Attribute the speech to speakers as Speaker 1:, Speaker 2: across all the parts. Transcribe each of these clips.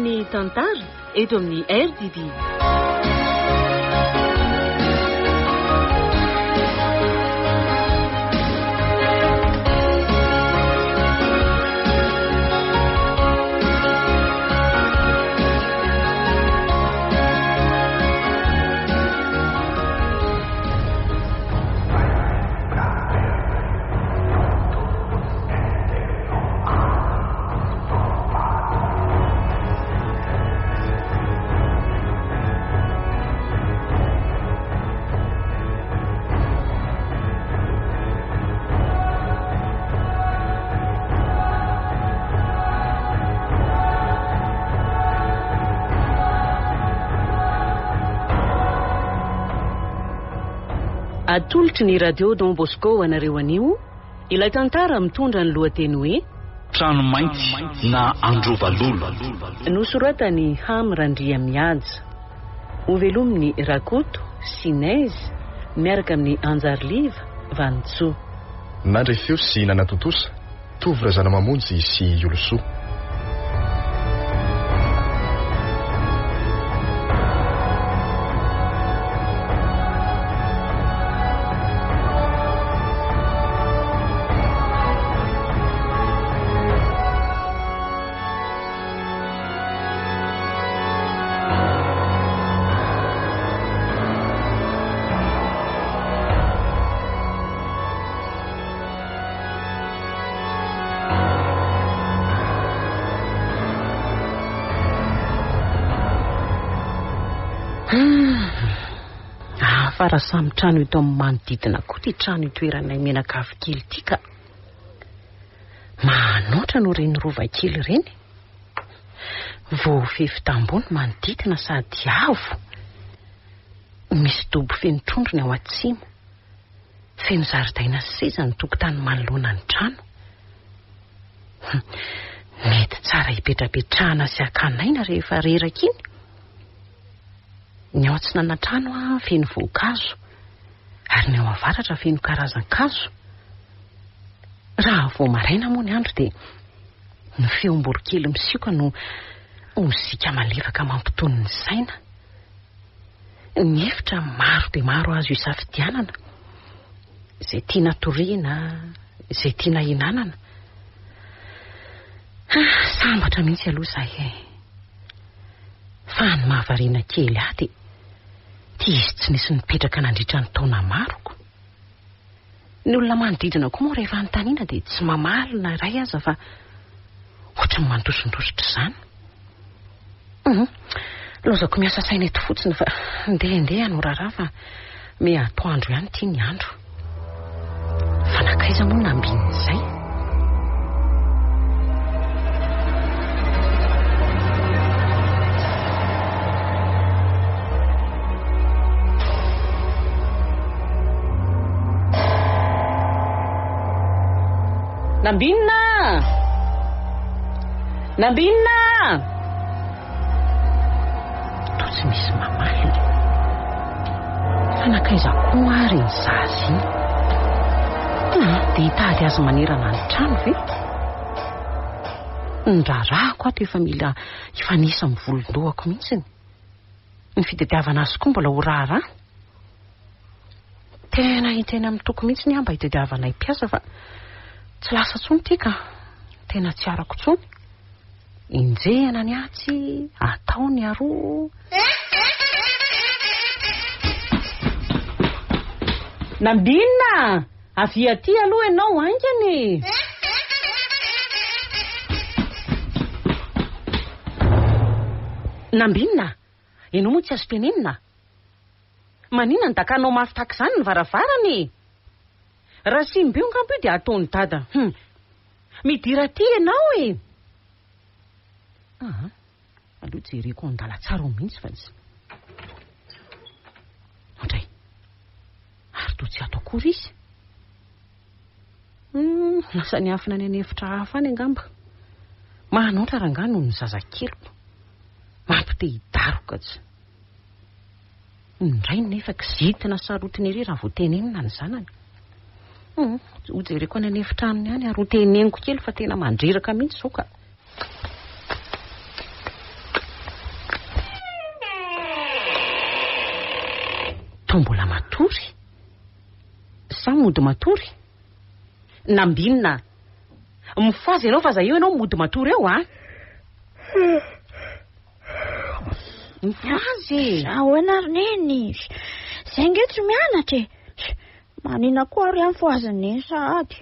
Speaker 1: Feon'ny tantara eto amin'ny RDB. Atolotry ny Radio Don Bosco ho anareo anio ilay tantara mitondra ny lohateny hoe
Speaker 2: Trano mainty na Androvalolo.
Speaker 1: Nosoratan'i Hamy Randriamihaja. Hovelomin'i Rakoto sy Neige miaraka amin'i Anjariliva Vanintsoa.
Speaker 3: Nandre feo sy nanatontosa, Tovo Razanamamonjy sy Iolosoa.
Speaker 1: Hafa raha samy trano eto amin'ny manodidina koa ity trano itoeranay mianakavy kely ity ka. Mahanoatra no ireny rova kely ireny. Voafefy tamboho ny manodidina sady avo. Misy dobo feno trondro ny ao atsimo. Feno zaridaina sy seza ny tokotany manoloana ny trano. Mety tsara hipetrapetrahana sy hakana aina rehefa reraka iny. Ny ao atsinanantrano feno voankazo ary ny ao avaratra feno karazan-kazo. Raha vao maraina moa ny andro dia ny feom-boronkely misioka no mozika malefaka mampitony ny saina. Ny efitra maro dia maro azo isafidianana, izay tiana toriana, izay tiana hinanana. Ah, sambatra mihitsy aloha izahay e. Fa ny mahavariana kely ahy dia ity izy tsy nisy nipetraka nandritra ny taona maro ko. Ny olona manodidina koa moa rehefa anontaniana dia tsy mamaly na iray aza fa ohatry ny mandosindositra izany. Hum, laozako miasa saina eto fotsiny fa ndehandeha no raharaha fa miha atoandro ihany ity ny andro. Fa nankaiza moa nambin'izay? Nambinina! Nambinina! Toa tsy misy mamaly. Fa nankaiza koa ary iny zaza iny? Dia hitady azy manerana ny trano ve? Ny raharahako ato efa mila hifanisa amin'ny volon-dohako mihitsy. Ny fitadiavana azy koa mbola ho raharaha. Tena hiteny amin'ny toko mihitsy aho mba hitadiavanay mpiasa fa tsy lasa intsony ity ka. Tena tsy arako intsony. Enjehina ny atsy, atao ny aroa. Nambinina! Avia aty aloha ianao haingana e! Nambinina! Ianao moa tsy azo tenenina? Maninona no dakanao mafy tahaka izany ny varavarana e? Raha simba io angamba io dia ataon'i dada hum. Midira aty ianao e! Aa, aleo jereko ao an-dalantsara ao mihitsy fa tsy. Ohatray. Ary toa tsy ato akory izy. Hum, lasa niafina any an'efitra hafa any angamba. Manoatra rangahy noho ny zazakeliko. Mampite hidaroka tsy. Ny rainy nefa kizitina sarotiny ery raha vao tenenina ny zanany. Hum, hojereko any an'efitranony any ary hoteneniko kely fa tena mandreraka mihitsy izao ka. Toa mbola matory? Sa mody matory? Nambinina a! Mifohaza ianao fa aza eo ianao mody matory eo a! Mifohaza e!
Speaker 4: Ahoana ry Neny? Izay ange tsy mianatra e! Manina koa ary aho mifohazin'i Neny sahady.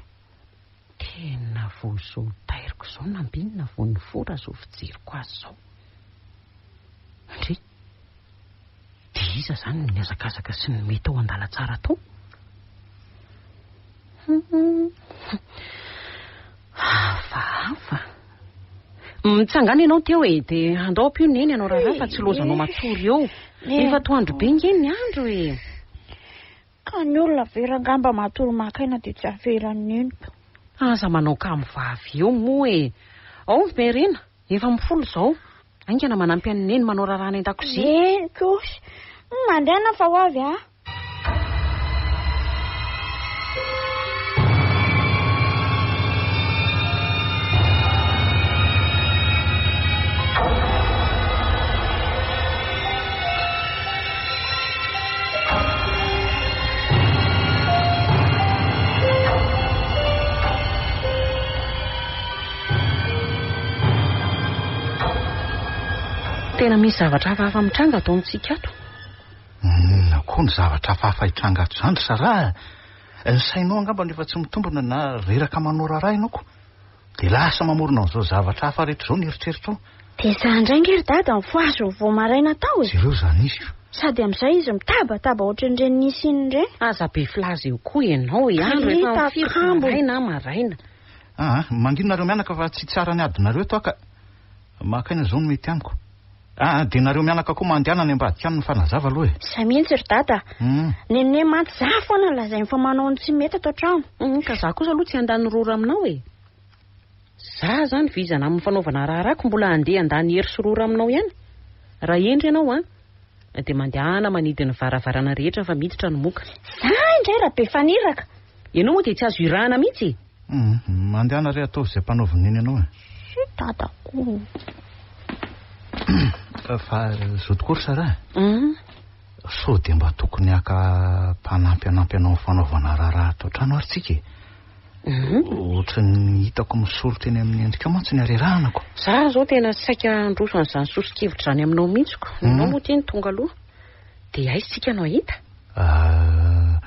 Speaker 1: Tena vao izao tairiko izao Nambinina vao nifoha raha izao fijeriko azy izao. Ndry! Dia iza izany no nihazakazaka sy nimehy tao an-dalantsara tao? Hafahafa. Mitsangàna ianao teo e, dia andao ampio Neny hanao raharaha fa tsy lozanao matory eo. Efa atoandro be nge ny andro e.
Speaker 4: Ka ny olona ve rangamba matory maka aina dia tsy avelan'i Neniko.
Speaker 1: Aza manao kamo vavy eo moa e. Ao Merina, efa mifolo izao. Haingana manampy an'i Neny manao raharaha any an-dakozia.
Speaker 4: Neny kosa. Mandehana fa ho avy aho.
Speaker 1: Tena misy zavatra hafahafa mitranga ato amintsika ato.
Speaker 5: Inona koa ny zavatra hafahafa hitranga ato izany ry Sarah a? Ny sainao angamba no efa tsy mitombina na reraka manao raharaha ianao ko. Dia lasa mamorona an'izao zavatra hafa rehetra izao ny eritreritrao.
Speaker 4: Dia izaho indray ange ry dada mifohaza vao maraina tao e.
Speaker 5: Jereo izany izy io.
Speaker 4: Sady amin'izay izy mitabataba ohatran'ireny nisy iny ireny.
Speaker 1: Aza be filaza eo koa ianao e, andro efa mifiry maraina maraina.
Speaker 5: Aa, mangina nareo mianaka fa tsy tsara ny adinareo eto aho ka. Maka aina izao no mety amiko. Aa, dia nareo mianaka koa mandehana any ambadika any mifanazava aloha e.
Speaker 4: Izay mihitsy ry dada. Neneh mantsy za foana no lazainy fa manao ny tsy mety ato an-trano.
Speaker 1: Ka za kosa aloha tsy handany rora aminao e. Za zany vizana amin'ny fanaovana raharahako mbola handeha handany hery sy rora aminao ihany. Raha hendry ianao an, dia mandehana manidy ny varavarana rehetra fa miditra ny moka.
Speaker 4: Za indray raha be faniraka.
Speaker 1: Ianao moa dia tsy azo irahana mihitsy e.
Speaker 5: Hum, mandehana re ataovy izay ampanaovin'i Neny anao e.
Speaker 4: Sy dada ko.
Speaker 5: Fa zao tokoa ry Sarah e. Sao dia mba tokony haka mpanampy hanampy anao amin'ny fanaovana raharaha ato an-trano ary tsika e. Ohatran'ny hitako misolo teny amin'ny endrikao mantsy ny harerahana ko.
Speaker 1: Za zao tena saika handroso an'izany soso-kevitra izany aminao mihitsy ko. Ianao moa ity no tonga aloha. Dia aiza tsika no hahita?
Speaker 5: Ah,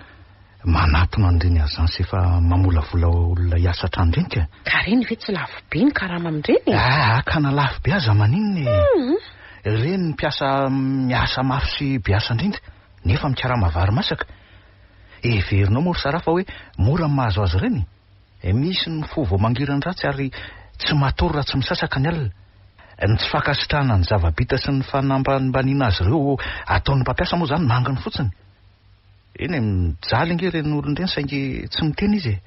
Speaker 5: manatona an'ireny agence efa mamolavola olona hiasa hatrany ireny ka.
Speaker 1: Ka ireny ve tsy lafo be ny karama amin'ireny e?
Speaker 5: Ah, ka na lafo be aza maninona e. Ireny ny mpiasa miasa mafy sy be asa indrindra nefa mikarama vary masaka. Heverinao moa ry Sarah fa hoe mora ny mahazo azy ireny? Misy ny mifoha vao mangiran-dratsy ary tsy matory raha tsy misasaka ny alina. Ny tsy fankasitrahana ny zava-bita sy ny fanambanimbaniana azy ireo ataon'ny mpampiasa moa izany manginy fotsiny. Eny e, mijaly ange ireny olona ireny saingy tsy miteny izy e.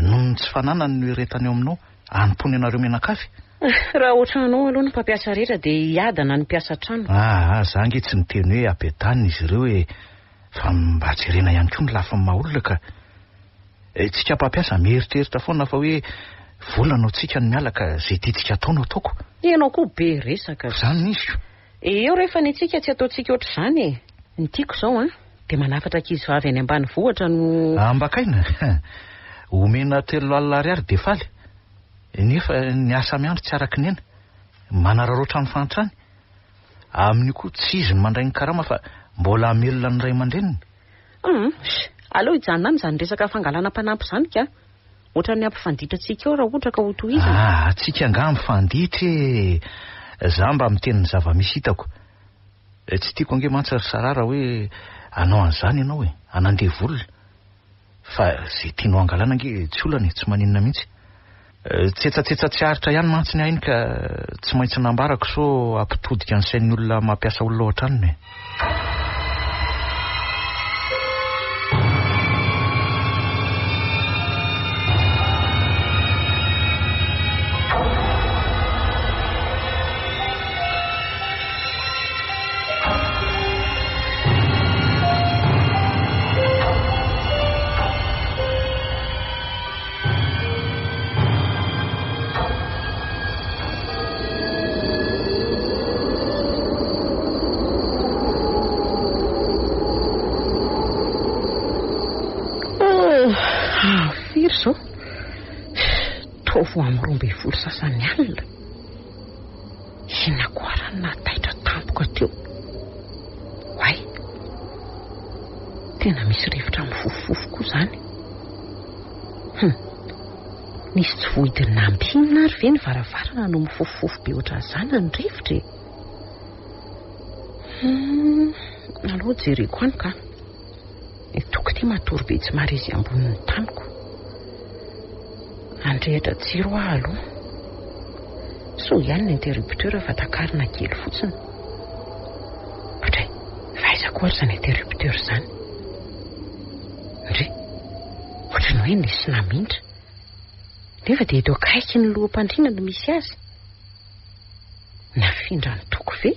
Speaker 5: Noho ny tsy fananany no irehetany eo aminao, hanompoany anareo mianakavy.
Speaker 1: Raha ohatranao aloha ny mpampiasa rehetra dia hiadana ny mpiasa an-trano.
Speaker 5: Aa, za ange tsy miteny hoe ampiadanina izy ireo e. Fa mba jerena ihany koa ny lafiny maha olona ka. Tsika mpampiasa mieritreritra foana fa hoe vola no tsika no miala ka ze tiantsika atao no ataoko.
Speaker 1: Ianao koa be resaka.
Speaker 5: Zany mihitsy ko.
Speaker 1: Eo rehefa ny antsika tsy ataontsika ohatr'izany e. Ny tiako izao an, dia manafatra ankizivavy any ambanivohitra no.
Speaker 5: Ambakaina. Omena 3 alina ariary dia faly. Nefa ny asa miandry tsy araky ny aina. Manararaotra ny fahantrany. Amin'io koa tsy izy no mandray ny karama fa mbola hamelona ny ray aman-dreniny.
Speaker 1: Hum, aleo hijanona any izany resaka fangalana mpanampy izany ka. Ohatran'ny hampifanditra antsika eo raha ohatra ka hotohizana.
Speaker 5: Ah, tsika angaha mifanditra e! Za mba miteny ny zava-misy hitako. Tsy tiako ange mantsy ry Sarah raha hoe hanao an'izany ianao e, hanandevo olona. Fa izay tianao hangalana ange tsy olana e, tsy maninona mihitsy. Tsetsatsetsa tsy aritra ihany mantsy ny ahy iny ka tsy maintsy nambarako sao hampitodika ny sain'ny olona mampiasa olona ao an-tranony e.
Speaker 1: Nifoha amin'ny 12 sasany alina. Inona koa ary no nahataitra tampoka teo? Oay! Tena misy rivotra mifofofofo koa izany. Hum! Nisy tsy voidin'ny nambinina ary ve ny varavarana no mifofofofo be ohatran'izany ny rivotra e? Hum! Aleo jereko any ka. Ny toko ity matory be tsy mahare izay ambonin'ny taniko. Handrehitra jiro aho aloha. Soa ihany ny interrupteur fa takarina kely fotsiny. Ohatray, fa aiza koa ary izany interrupteur izany? Ndry, ohatry ny hoe nisy namindra. Nefa dia eto akaiky ny loham-pandriana no misy azy. Nafindra ny toko ve?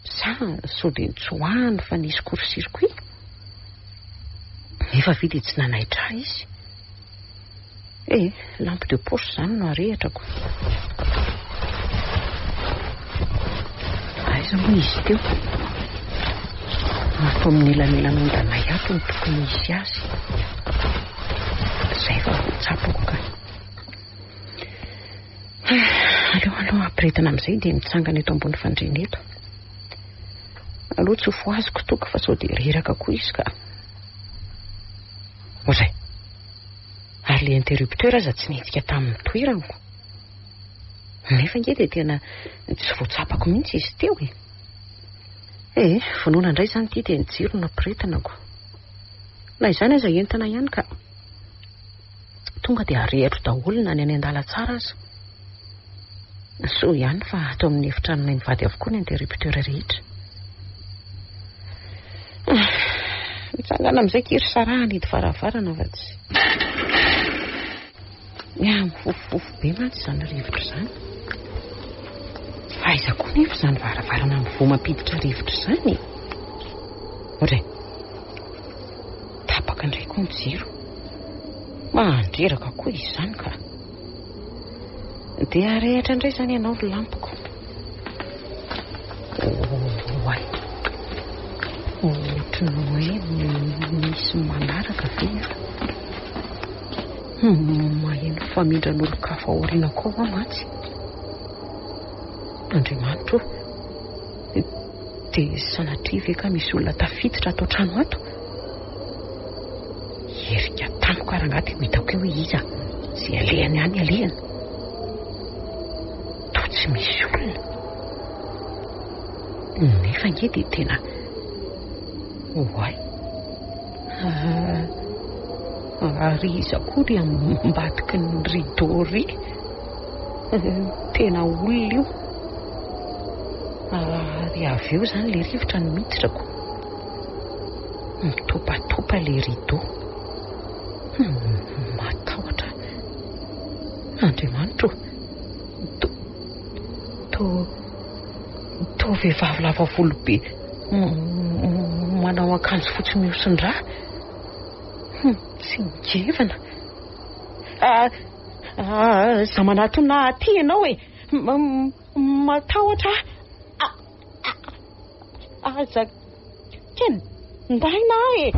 Speaker 1: Sa sao dia nitsoahany fa nisy court-circuit? Nefa ve dia tsy nanaitra ahy izy? Eh, lampe de poche izany no arehitrako. Aiza moa izy teo? Ato amin'ny elanelan'ondanay ato no tokony hisy azy. Izay vao tsapako ka. Aleo aloha ampirehetina amin'izay dia mitsangana eto ambony fandriana eto. Aloha tsy ho fohaziko toko fa sao dia reraka koa izy ka. Ohatray. Ary ilay interrupteur aza tsy nihetsika tamin'ny toeraniko. Nefa ange dia tena tsy voatsapako mihitsy izy teo e. Eh, vonoina indray izany ity dia ny jiro no ampiretinako. Na izany aza entina ihany ka. Tonga dia arehitro daholo na ny any an-dalantsara aza. Soa ihany fa ato amin'ny efitranonay mivady avokoa ny interrupteur rehetra. Mitsangana amin'izay kiry Sarah hanidy varavarana fa tsy. Miha mifofofofo be mantsy izany rivotra izany. Fa aiza koa nefa izany varavarana mivoha mampiditra rivotra izany e? Ohatray. Tapaka indray koa ny jiro. Mandreraka koa izy izany ka. Dia arehitra indray izany ianao ry lampiko. Oay. Ohatry ny hoe misy manaraka ve aho? Maheno famindran'olon-kafa aoriana koa aho mantsy. Andriamanitro ô. Dia sanatria ve ka misy olona tafiditra ato an-trano ato? Herika tamiko ary angaha dia ho hitako eo hoe iza izay alehany any alehany. Toa tsy misy olona. Nefa ange dia tena oay. Ary iza koa ry ambadiky ny rideau ry? Tena olona io. Ary avy eo izany ilay rivotra no miditra ko. Mitopatopa ilay rideau. Matahotra aho. Andriamanitro ô. To, to, toa vehivavy lava volo be manao akanjo fotsy mihosin-drà. Mitsingevana. Aza manatona aty ianao e. Matahotra aho. Aza kendaina aho e.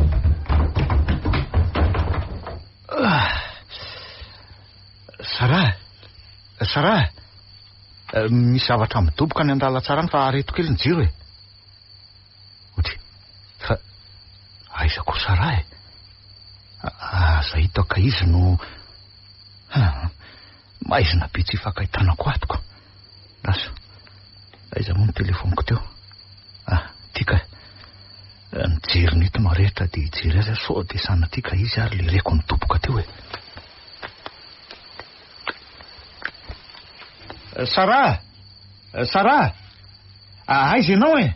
Speaker 5: Sarah, Sarah, misy zavatra midoboka any an-dalantsara any fa areto kely ny jiro e. Otry, fa aiza koa Sarah e? Aza hitako ka izy no... Maizina be tsy ifankahitanako atoko. Lasa, aiza moa ny telefoniko teo? Ah, ty ka. Ny jiro nito marehitra dia hijery azy aho sao dia sanatria ka izy ary le reko nidoboka teo e. Sarah! Sarah! Aiza ianao e?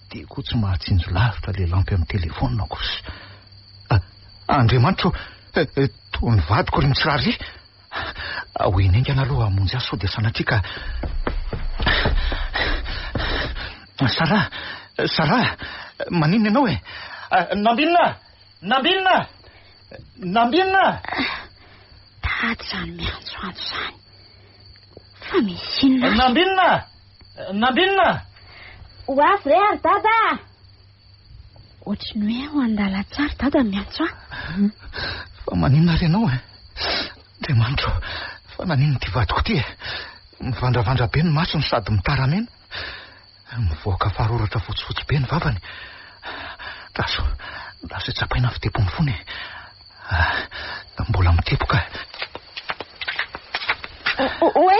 Speaker 5: Dia koa tsy mahatsinjo lavitra le lampy amin'ny telefonako. Andriamanitro, toa ny vadiko ry mitsirary. Ho eny haingana aloha hamonjy ahy sao dia sanatria ka... Sarah! Sarah! Maninona ianao e? Nambinina! Nambinina! Nambinina!
Speaker 4: Tady izany miantsoantso izany. Fa misy inona ary?
Speaker 5: Nambinina! Nambinina!
Speaker 4: Ho avy re ary dada! Ohatry ny hoe ao an-dalantsara dada miantso ahy.
Speaker 5: Fa maninona ary ianao e? Andriamanitro, fa naninona ity vadiko ity e? Mivandravandra be ny masony sady mitaramena. Mivoaka faroratra fotsifotsy be ny vavany. Andraso, andraso tsapaina ny fitepon'ny fony e. Ah, mbola mitepo ka.
Speaker 4: Oe,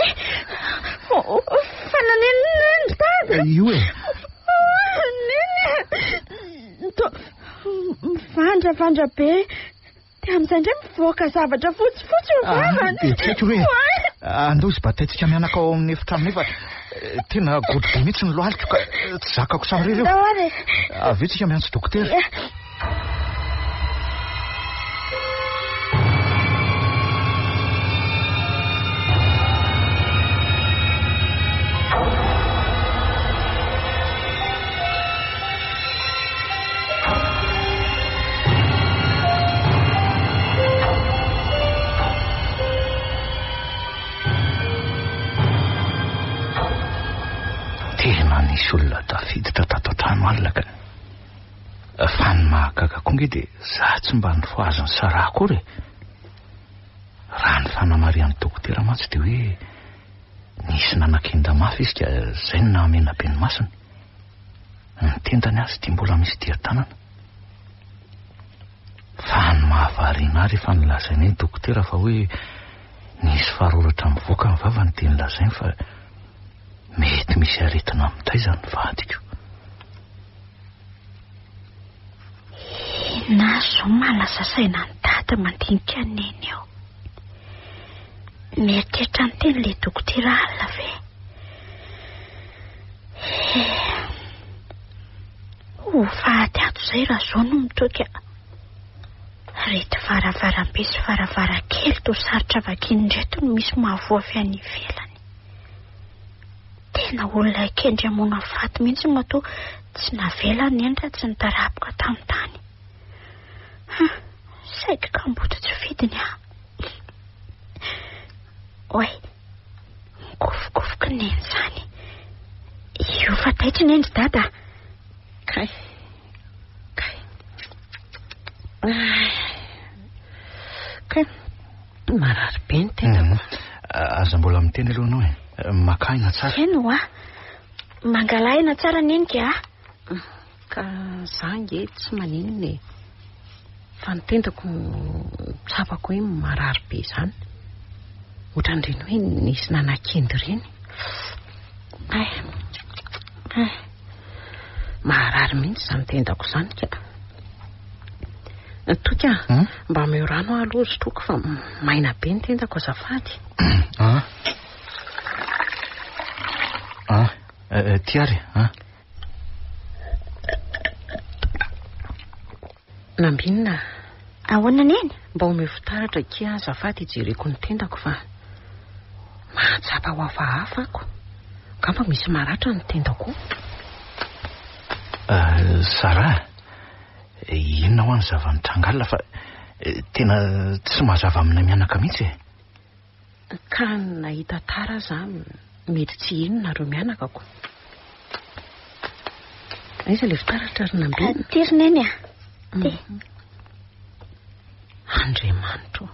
Speaker 4: fa naninona ny dada?
Speaker 5: Io e.
Speaker 4: Neny, to mivandravandra be. Dia amin'izay indray mivoaka zavatra fotsifotsy eo
Speaker 5: ah,
Speaker 4: vavany.
Speaker 5: Dia tsy haiko hoe andao izy bataintsika mianaka ao amin'ny efitranonay fa eh, tena godro be mihitsy ny lohaliko ka eh, tsy zakako samirery eo.
Speaker 4: Andao ary.
Speaker 5: Avy eo tsika miantso dokotera. Tena nisy olona tafiditra tato an-trano alina ka. Fa ny mahagaga koa nge dia za tsy mba nifohazin'i Sarah akory e. Raha ny fanamarihan'ny dokotera mantsy dia hoe nisy nanakenda mafy izy ka izay no nahamena be ny masony. Ny tendany aza ity mbola misy dian-tanana. Fa ny mahavariana ahy rehefa nolazainay ny dokotera fa hoe nisy faroratra mivoaka ny vavany dia nolazainy fa mety misy aretina mitaiza ny vadiko.
Speaker 4: Inona ary izao mahalasa saina an'i Dada mandinika an'i Neny eo? Mieritreritra ny teny ilay dokotera alina ve? Ho faty ato izay raha izao no mitoky. Ireto varavarambe sy varavarankely toa sarotra vakiana ireto no misy mahavoa avy any ivelany. Tena olona kendry hamono hafaty mihitsy matoa tsy navela neny raha tsy nitarapoka tamin'ny tany. Hum, saiky kamboty tsy fidiny aho. Oay, mikofokofoka neny izany. Io fa taitra neny ry dada.
Speaker 1: Kay, kay. Ay, kay. Marary be ny tendako.
Speaker 5: Mhm. Aza mbola miteny aloha ianao e. Makà aina tsara.
Speaker 4: Eny hoa. Mangalà aina tsara neny ka.
Speaker 1: Ka za nge tsy maninona e. Fa ny tendako no tsapako hoe marary be izany. Ohatran'ireny hoe nisy nanakendy ireny. Ay. Ay. Maharary mihitsy izany tendako izany ka. Toky a,
Speaker 5: hmm?
Speaker 1: mba omeo rano aho aloha sotroiko fa maina be ny tendako azafady.
Speaker 5: Ah. Ah, eh, eh, ty ary, ah.
Speaker 1: Nambinina.
Speaker 4: Ahoana neny?
Speaker 1: Mba omeo fitaratra akia azafady hijereko ny tendako fa mahatsapa ho hafahafa ako. Angamba misy maratra ny tendako.
Speaker 5: Uh, Sarah, inona hoa ny zava-nitranga alina fa eh, tena tsy mazava aminay mianaka mihitsy e.
Speaker 1: Ka nahita tara aza mety tsy hino nareo mianakako. Aiza ilay fitaratra ry Nambinina?
Speaker 4: Ty ry Neny a. Ty.
Speaker 1: Mhm. Andriamanitro.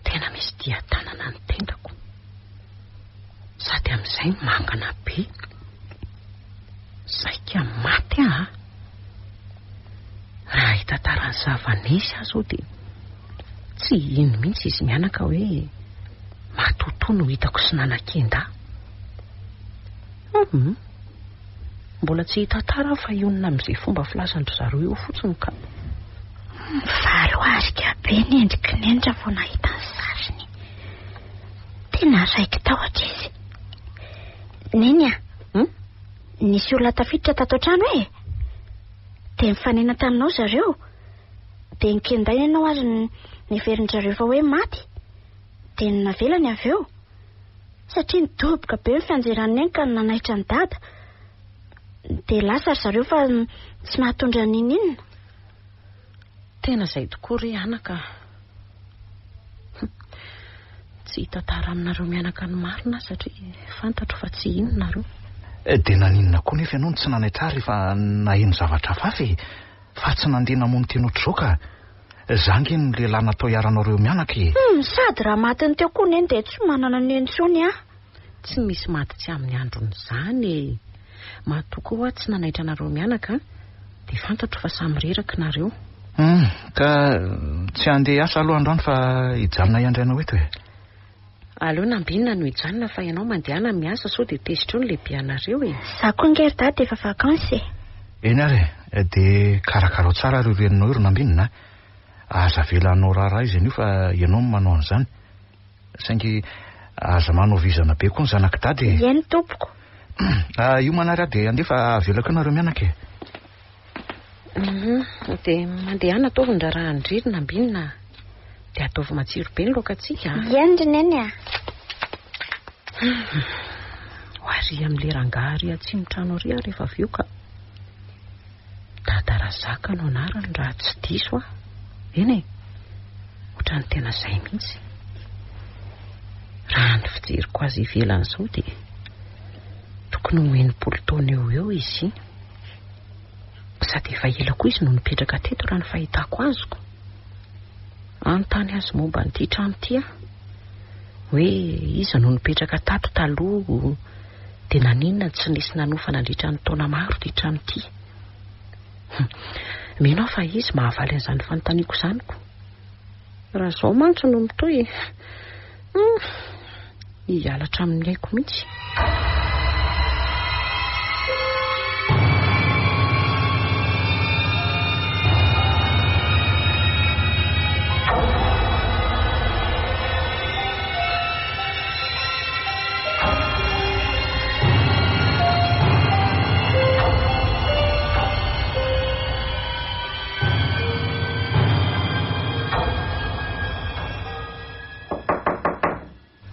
Speaker 1: Tena misy dian-tanana ny tendako. Sady amin'izay mangana be. Saika maty aho. Raha hitantara ny zava-nisy aho izao dia tsy hino mihitsy izy mianaka hoe matotoa no hitako sy nanakenda ahy. Hum. Mbola tsy hitantara aho fa hionona amin'izay fomba filazan-dry zareo eo fotsiny ka.
Speaker 4: Mivalo arika be ny endrik'i Neny raha vao nahita ny sariny. Tena raiki-tahotra izy. Neny a!
Speaker 1: Hum?
Speaker 4: Nisy olona tafiditra tato an-trano e! Dia nifanena taminao zareo. Dia nikendaina ianao ary neverin-dry zareo fa hoe maty. Dia navelany avy eo. Satria nidoboka be ny fianjeran'i Neny ka nanaitra an'i Dada. Dia lasa ry zareo fa tsy nahatondra n'inon'inona.
Speaker 1: Tena izay tokoa re anaka. Tsy hitantara aminareo mianaka ny marina aho satria fantatro fa tsy hino nareo.
Speaker 5: Eh, dia naninona koa nefa ianao no tsy nanaitra ahy rehefa naheno zavatra hafahafa e? Fa tsy nandeha namono tena ohatr'izao ka. Za nge no lehilahy natao hiaranareo mianaka e.
Speaker 4: Hum, sady raha matiny teo koa neny dia tsy manana neny intsony aho.
Speaker 1: Tsy misy maty tsy amin'ny androny izany e. Matoa koa hoa tsy nanaitra anareo mianaka dia fantatro fa samy reraka nareo.
Speaker 5: Hum, ka tsy handeha hiasa aloha androany fa hijanona hiandry anao eto e.
Speaker 1: Aleo Nambinina no hijanona fa ianao mandehana miasa sao dia tezitra eo ny lehibeanareo e.
Speaker 4: Za koa nge ry dada efa vacances e.
Speaker 5: Eny ary e, dia karakarao tsara ireo reninao io ry Nambinina a. Aza avela hanao raharaha izy anio fa ianao no manao an'izany. Saingy aza manao vizana be koa ny zanak'i dada e.
Speaker 4: Eny tompoko.
Speaker 5: Ah, hiomana ary aho dia handeha fa avelako eo nareo mianaka e.
Speaker 1: Hum, dia mandehana ataovy ny raharahan-dry ry Nambinina a. Dia ataovy matsiro be ny laokantsika a.
Speaker 4: Eny ry Neny a.
Speaker 1: Ho ary amin'ilay rangahy ary atsimo trano ary aho rehefa avy eo ka. Dada Razaka no anarany raha tsy diso aho. Eny e, ohatran'ny tena izay mihitsy. Raha ny fijeriko azy ivelany izao dia tokony ho 60 taona eo ho eo izy iny. Sady efa ela koa izy no nipetraka teto raha ny fahitako azoko. Hanontany azy momba an'ity trano ity aho. Hoe iza no nipetraka tato taloha, dia naninona no tsy nisy nanofa nandritra ny taona maro ity trano ity. Mino aho fa izy mahavaly an'izany fanontaniako izany ko. Raha izao mantsy no mitohy, hum, hiala hatramin'ny aiko mihitsy.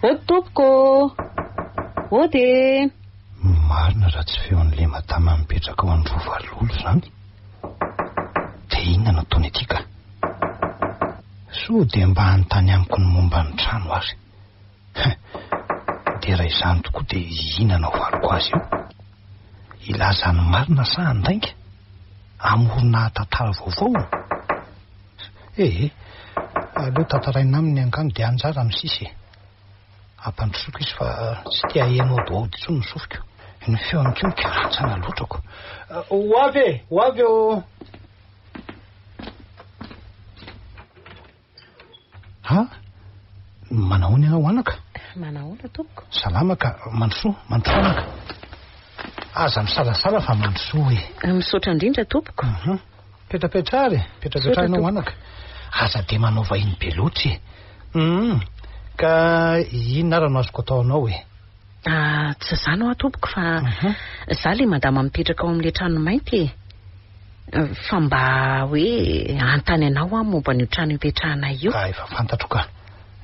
Speaker 1: Ody tompoko ô! Ody e!
Speaker 6: Marina raha tsy feon'ilay madama mipetraka ao Androva lolo izany. Dia inona no ataony aty ka? Soa dia mba hanontany amiko ny momba ny trano ary. Dia raha izany tokoa dia inona no havaliko azy eo? Hilaza ny marina sa handainga? Hamorona tantara vaovao? Ee, aleo tantaraina aminy ny angano dia anjara ny sisa e. Ampandrosoiko izy fa tsy te haheno haodihaody intsony ny sofiko. Ny feony koa mikarantsana loatra ko. Ho avy e! Ho avy ô! Ha? Manahoana ianao anaka?
Speaker 1: Manahoana tompoko?
Speaker 6: Salama ka, mandrosoa, mandrosoa anaka. Aza misalasala fa mandrosoa e.
Speaker 1: Misaotra indrindra tompoko.
Speaker 6: Mhm. Petrapetraha ary e, petrapetraha ianao anaka. Aza dia manao vahiny be loatra e. Hum, ka inona ary no azoko atao anao e?
Speaker 1: Ah, tsy izany hoa tompoko fa mhm. za le madama mipetraka ao amin'ilay trano mainty e. Fa mba hoe hanontany anao aho momba an'io trano ipetrahanay io.
Speaker 6: Ah, efa fantatro ka.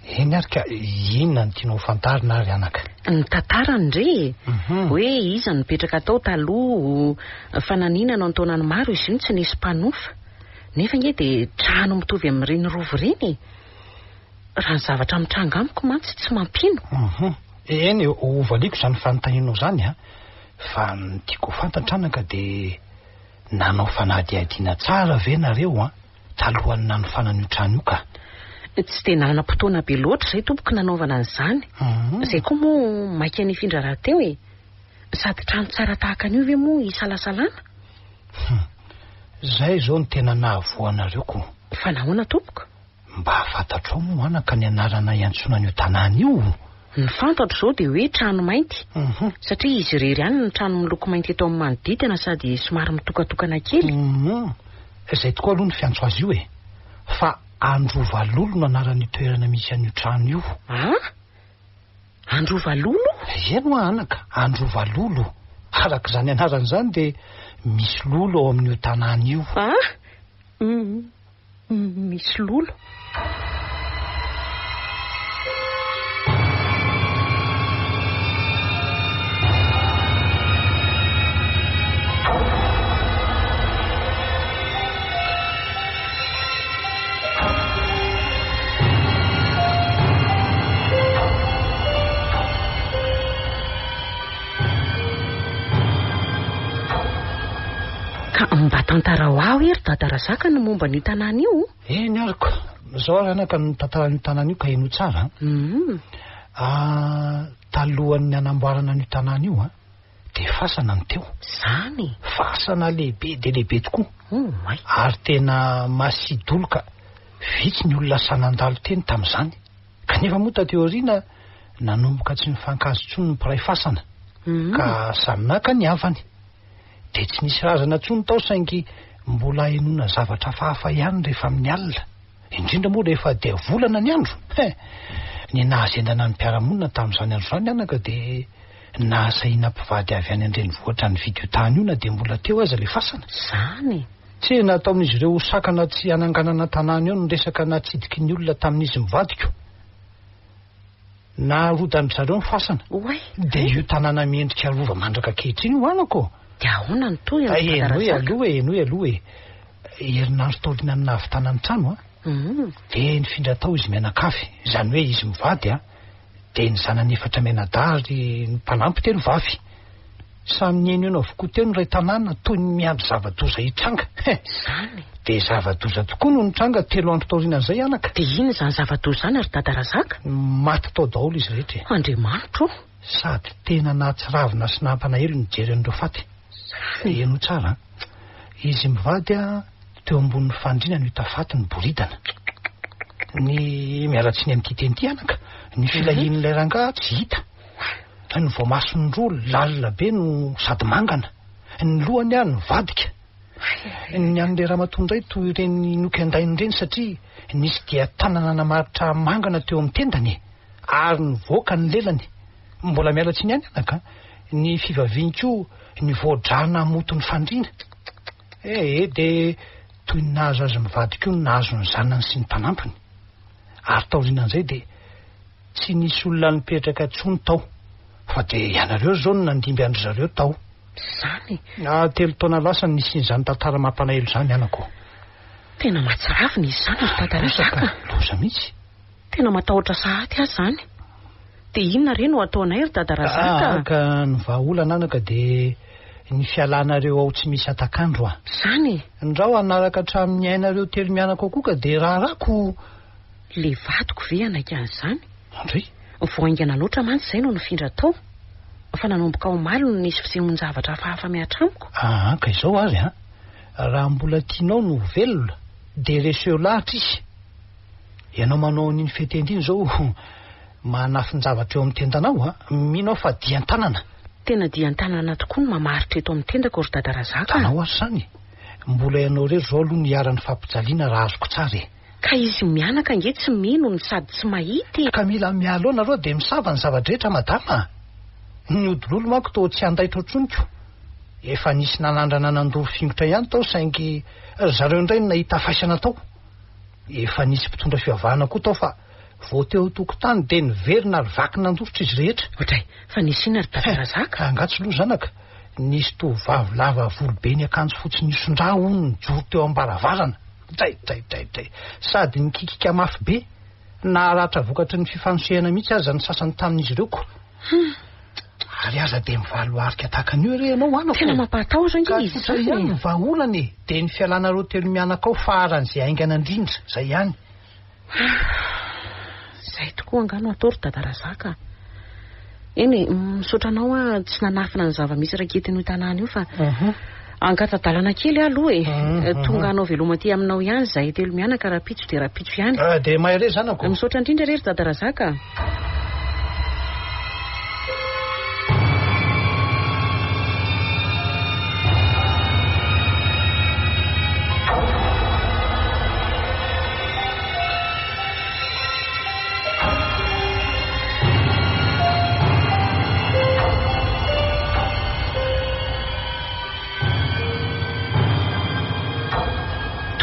Speaker 6: Eny ary ka, inona no tianao ho fantarina ary anaka?
Speaker 1: Ny tantarany re e. Mhm. Hoe iza no nipetraka tao taloha, fa naninona no an-taonany maro izy io no tsy nisy mpanofa. Nefa ange dia trano mitovy amin'ireny rova ireny e. Raha ny zavatra mitranga amiko mantsy tsy mampino.
Speaker 6: Mhm. Eny, hovaliako izany fanontanianao izany an. Fa ny tiako ho fantatra anaka dia nanao fanadihadiana tsara ve nareo an, talohan'ny nanofana an'io trano io ka?
Speaker 1: Tsy dia nanam-potoana be loatra izay tompoko nanaovana an'izany.
Speaker 6: Mhm.
Speaker 1: Izay koa moa maika nifindra rahateo e. Sady trano tsara tahaka an'io ve moa isalasalana?
Speaker 6: Hum. Izay izao no tena nahavoa anareo ko.
Speaker 1: Fa nahoana tompoko?
Speaker 6: Mba fantatrao moa anaka ny anarana iantsoana an'io tanàna io?
Speaker 1: Ny fantatro izao dia hoe trano mainty.
Speaker 6: Mhm.
Speaker 1: Satria izy irery ihany no trano miloko mainty eto amin'ny manodidina sady somary mitokatokana kely.
Speaker 6: Mhm. Izay tokoa aloha ny fiantso azy io e. Fa Androvalolo no anaran'io toerana misy an'io trano io.
Speaker 1: Ah? Androvalolo?
Speaker 6: Eny hoa anaka, Androvalolo. Araka izany anarana izany dia misy lolo ao amin'io tanàna io.
Speaker 1: Ah? Misy lolo. Ka Mba tantarao ahy hoe ry Dada Razaka ny momba an'io tanàna io.
Speaker 6: Eny ary ko. Izao ary anaka ny tantaran'io tanàna io ka henoy tsara an. Ah, talohan'ny hanamboarana an'io tanàna io an, dia fasana no teo.
Speaker 1: Izany?
Speaker 6: Fasana lehibe dia lehibe tokoa.
Speaker 1: Oay.
Speaker 6: Ary tena masidoloka. Vitsy ny olona sahy nandalo teny tamin'izany. Kanefa moa taty aoriana nanomboka tsy nifankahazo intsony ny mpiray fasana ka samy naka ny havany. Dia tsy nisy razana intsony tao saingy mbola ahenoana zavatra hafahafa ihany rehefa amin'ny alina. Indrindra moa rehefa diavolana ny andro. He! Ny nahazendana ny mpiara-monina tamin'izany andro izany anaka dia nahasahiana mpivady avy any an-drenivohitra nividy io tany io na dia mbola teo aza ilay fasana.
Speaker 1: Izany!
Speaker 6: Tsy nataon'izy ireo ho sakana tsy hananganana tanàna eo ny resaka natsidiky ny olona tamin'izy mivady ko. Narodan-dry zareo ny fasana.
Speaker 1: Oay!
Speaker 6: Dia io tanàna miendrika rova mandraka ankehitriny io anako ô!
Speaker 1: Dia ahoana ny tohiny ry Dada
Speaker 6: Henoy
Speaker 1: Razaka?
Speaker 6: aloha e, henoy aloha e! Herinandro taorian'ny nahavitana ny trano an, dia nifindra tao izy mianakavy, izany hoe izy mivady an, dia ny zanany efatra mianadahy ary ny mpanampy telo vavy. Samy nihainohaino avokoa teo ny iray tanàna toy ny miandry zava-doza hitranga. He!
Speaker 1: Izany?
Speaker 6: Dia zava-doza tokoa no nitranga telo andro taorianan'izay anaka.
Speaker 1: Dia inona izany zava-doza izany ry Dada Razaka?
Speaker 6: Maty tao daholo izy rehetra e.
Speaker 1: Andriamanitro ô!
Speaker 6: Sady tena nahatsiravina sy nampalahelo ny nijery an'ireo faty.
Speaker 1: Izany?
Speaker 6: Henoy tsara an! Izy mivady an, teo ambonin'ny fandriana no hita faty niboridana. Ny, miala tsiny amin'ity teny ity anaka, ny filahian'ilay rangahy tsy hita. Ny voamasony roa lalina be no sady mangana. Ny lohany an nivadika. Ny an'ilay ramatoa indray toy ireny nokendainy ireny satria nisy dian-tanana namaritra mangana teo amin'ny tendany e! Ary nivoaka ny lelany. Mbola miala tsiny ihany anaka an! Ny fivaviany koa nivoa-drà namoto ny fandriana. Eh eh, dia toy ny nahazo azy mivady koa ny nahazo ny zanany sy ny mpanampiny. Ary taorianan'izay dia. Tsy nisy olona nipetraka intsony tao, fa dia ianareo izao no nandimby an-dry zareo tao.
Speaker 1: Izany
Speaker 6: e! Ah, telo taona lasa no nisian'izany tantara mampalahelo izany, anako.
Speaker 1: Tena mahatsiravina izy izany ry Dada Razaka.
Speaker 6: Loza mihitsy.
Speaker 1: Tena matahotra sahady aho izany. Dia inona re no hataonay ry Dada Razaka?
Speaker 6: Ah, ka ny vahaolana anaka dia ny fialanareo ao tsy misy hatak'andro ah.
Speaker 1: Izany e!
Speaker 6: Ndrao hanaraka hatramin'ny ainareo telo mianaka ao koa ka dia raharako.
Speaker 1: Le vadiko ve hanaiky an'izany?
Speaker 6: Andry?
Speaker 1: Vao haingana loatra mantsy izay no nifindra tao. Fa nanomboka omaly no nisy fisehoan-javatra hafahafa mihatra amiko.
Speaker 6: Aa ka izao ary an! Raha mbola tianao ny ho velona dia reseo lahatra izy. Ianao manao an'iny fetenda iny izao manafin-javatra eo amin'ny tendanao an! Mino aho fa dian-tanana.
Speaker 1: Tena dian-tanana tokoa no mamaritra eto amin'ny tendako ry Dada Razaka a!
Speaker 6: Tanao ary izany e! Mbola ianao irery izao aloha no iharan'ny fampijaliana raha azoko tsara e!
Speaker 1: Ka izy mianaka ange tsy mino no sady tsy mahita e!
Speaker 6: Ka mila miala eo nareo dia misava ny zava-drehetra madama a! Ny ody lolo manko toa tsy handaitra intsony ko! Efa nisy nanandrana nandoro fingotra ihany tao saingy ry zareo indray no nahita faisana tao! Efa nisy mpitondra fivavahana koa tao fa vao teo an-tokotany dia niverina ary vaky nandositra izy rehetra!
Speaker 1: Ohatray, fa nisy inona ry Dada Razaka?
Speaker 6: He, angaha tsy loza anaka? Nisy tovovavy lava volo be niakanjo fotsy nihoson-drà hono nijoro teo am-baravarana! Dray, dray, dray, dray. Sady nikikika mafy be, naharatra vokatry ny fifanosehana mihitsy aza ny sasany tamin'izy ireo ko. Ary aza dia mivalo arika tahaka an'io re ianao anako.
Speaker 1: Tena mampahatahotra ange
Speaker 6: Ka
Speaker 1: izy
Speaker 6: tsotra
Speaker 1: izany
Speaker 6: ihany
Speaker 1: e.
Speaker 6: ny vahaolana e. Dia ny fialanareo telo mianaka ao faran'izay haingana indrindra, izay ihany.
Speaker 1: Izay tokoa angaha no atao ry Dada Razaka a. Eny e, misaotra anao aho tsy nanafina ny zava-misy raketin'io tanàna io fa angata-dalana kely aho aloha e. Tonga hanao veloma aty aminao ihany izahay telo mianaka rahampitso dia rahampitso ihany.
Speaker 6: Dia mahereza zanako.
Speaker 1: Misaotra indrindra re ry Dada Razaka a.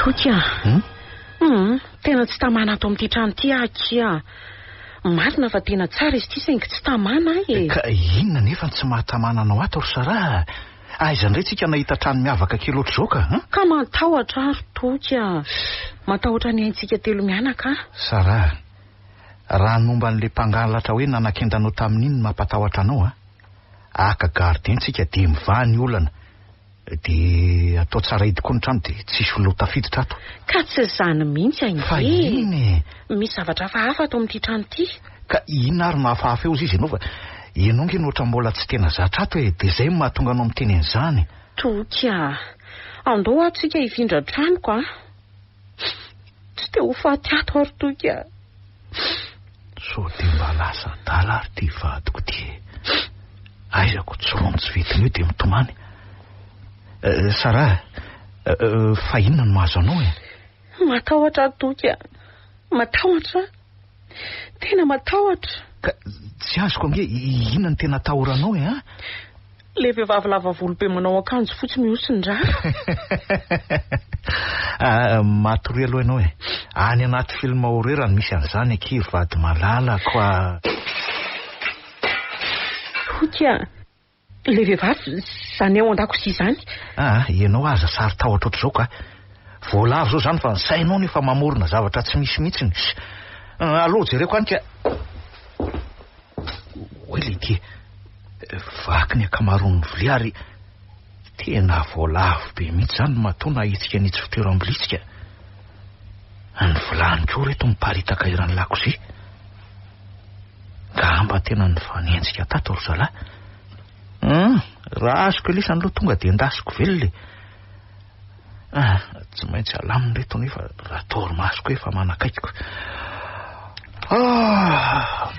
Speaker 1: Toky a!
Speaker 5: Hmm?
Speaker 1: Hum, tena tsy tamana ato amin'ity trano ity aho akia. Marina fa tena tsara izy ity saingy tsy tamana aho e.
Speaker 5: Ka inona nefa no tsy mahatamana anao ato ry Sarah? Aiza indray tsika nahita trano miavaka kely ohatr'izao ka an?
Speaker 1: Ka matahotra aho ry Toky a! Matahotra ny aintsika telo mianaka aho.
Speaker 5: Sarah, raha ny momba an'ilay mpangalatra hoe nanakenda anao tamin'iny no mampatahotra anao an! Haka gardien tsika dia mivaha ny olana. Dia atao tsara hidy koa ny trano dia tsisy olona ho tafiditra ato.
Speaker 1: Ka tsy izany mihitsy ange
Speaker 5: Fa inona e?
Speaker 1: Misy zavatra hafahafa ato amin'ity trano ity.
Speaker 5: Ka inona ary no hafahafa eo hozy izy ianao fa ianao ange no ohatran'ny mbola tsy tena zatra ato e, dia izay no mahatonga anao miteny an'izany.
Speaker 1: Toky a! Andao aho tsika hifindra tranoko a! Tsy te ho faty ato aho ry Toky a!
Speaker 5: Sao dia mba lasa adala ary ity vadiko ity e! Aiza ko tsy ronono tsy vidiny io dia mitomany. Eh, Sarah, eh, fa inona no mahazo anao e?
Speaker 1: Matahotra aho Toky a! Matahotra aho. Tena matahotra.
Speaker 5: Ka tsy azoko ange inona no tena atahoranao e, a?
Speaker 1: Ilay vehivavy lava volo be manao akanjo fotsy mihosin-drà.
Speaker 5: Ah, matoria aloha ianao e. Any anaty film horreur no misy an'izany akia ry vady malalako a.
Speaker 1: Toky a! Ilay vehivavy izany ao an-dakozia izany.
Speaker 5: Ah, ianao aza saro-tahotra ohatr'izao ka. Voalavo izao izany fa ny sainao no efa mamorona zavatra tsy misy mihitsiny. Aleo jereko any ka. Oay lehibe, vaky ny ankamaroan'ny vilia ary tena voalavo be mihitsy izany matoa nahetsika an'itsy fitoeram-bilitsika. Ny vilany koa reto miparitaka eran'ny lakozia. Ngamba tena nifanenjika tato ry zalahy. Hum, raha azoko elisany aloha tonga dia endasiko velona e. Ah, tsy maintsy alamina reto nefa raha torimasoko efa manakaikiko. Ah!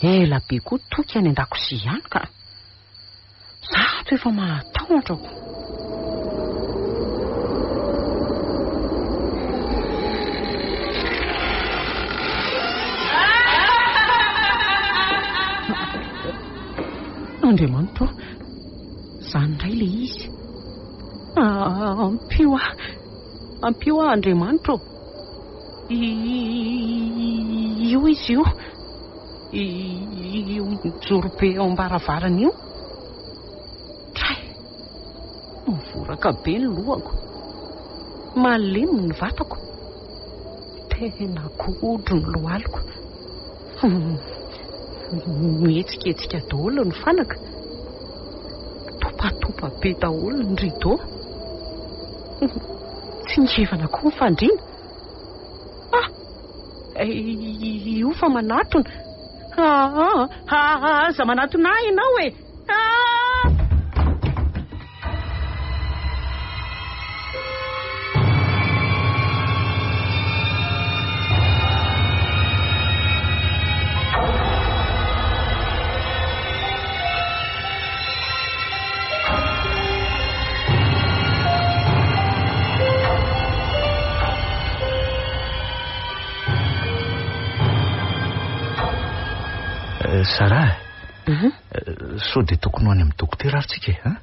Speaker 1: Ela be koa Toky any an-dakozia ihany ka. Za ato efa mahatahotra ko. Andriamanitra ô, izany indray ilay izy. Ampio aho, ampio aho Andriamanitra ô. Io izy io. Io mijoro be eo am-baravarana io. Tray! Mivoraka be ny lohako. Malemy ny vatako. Tena godro ny lohaliko. Mihetsiketsika daholo ny fanaka. Topatopa be daholo ny rideau. Tsingevana koa ny fandriana. Ah! Io fa manatona. Aa! Aza manatona ahy ianao e! Aa!
Speaker 5: Sarah, sao dia tokony ho any amin'ny dokotera ary tsika e, an?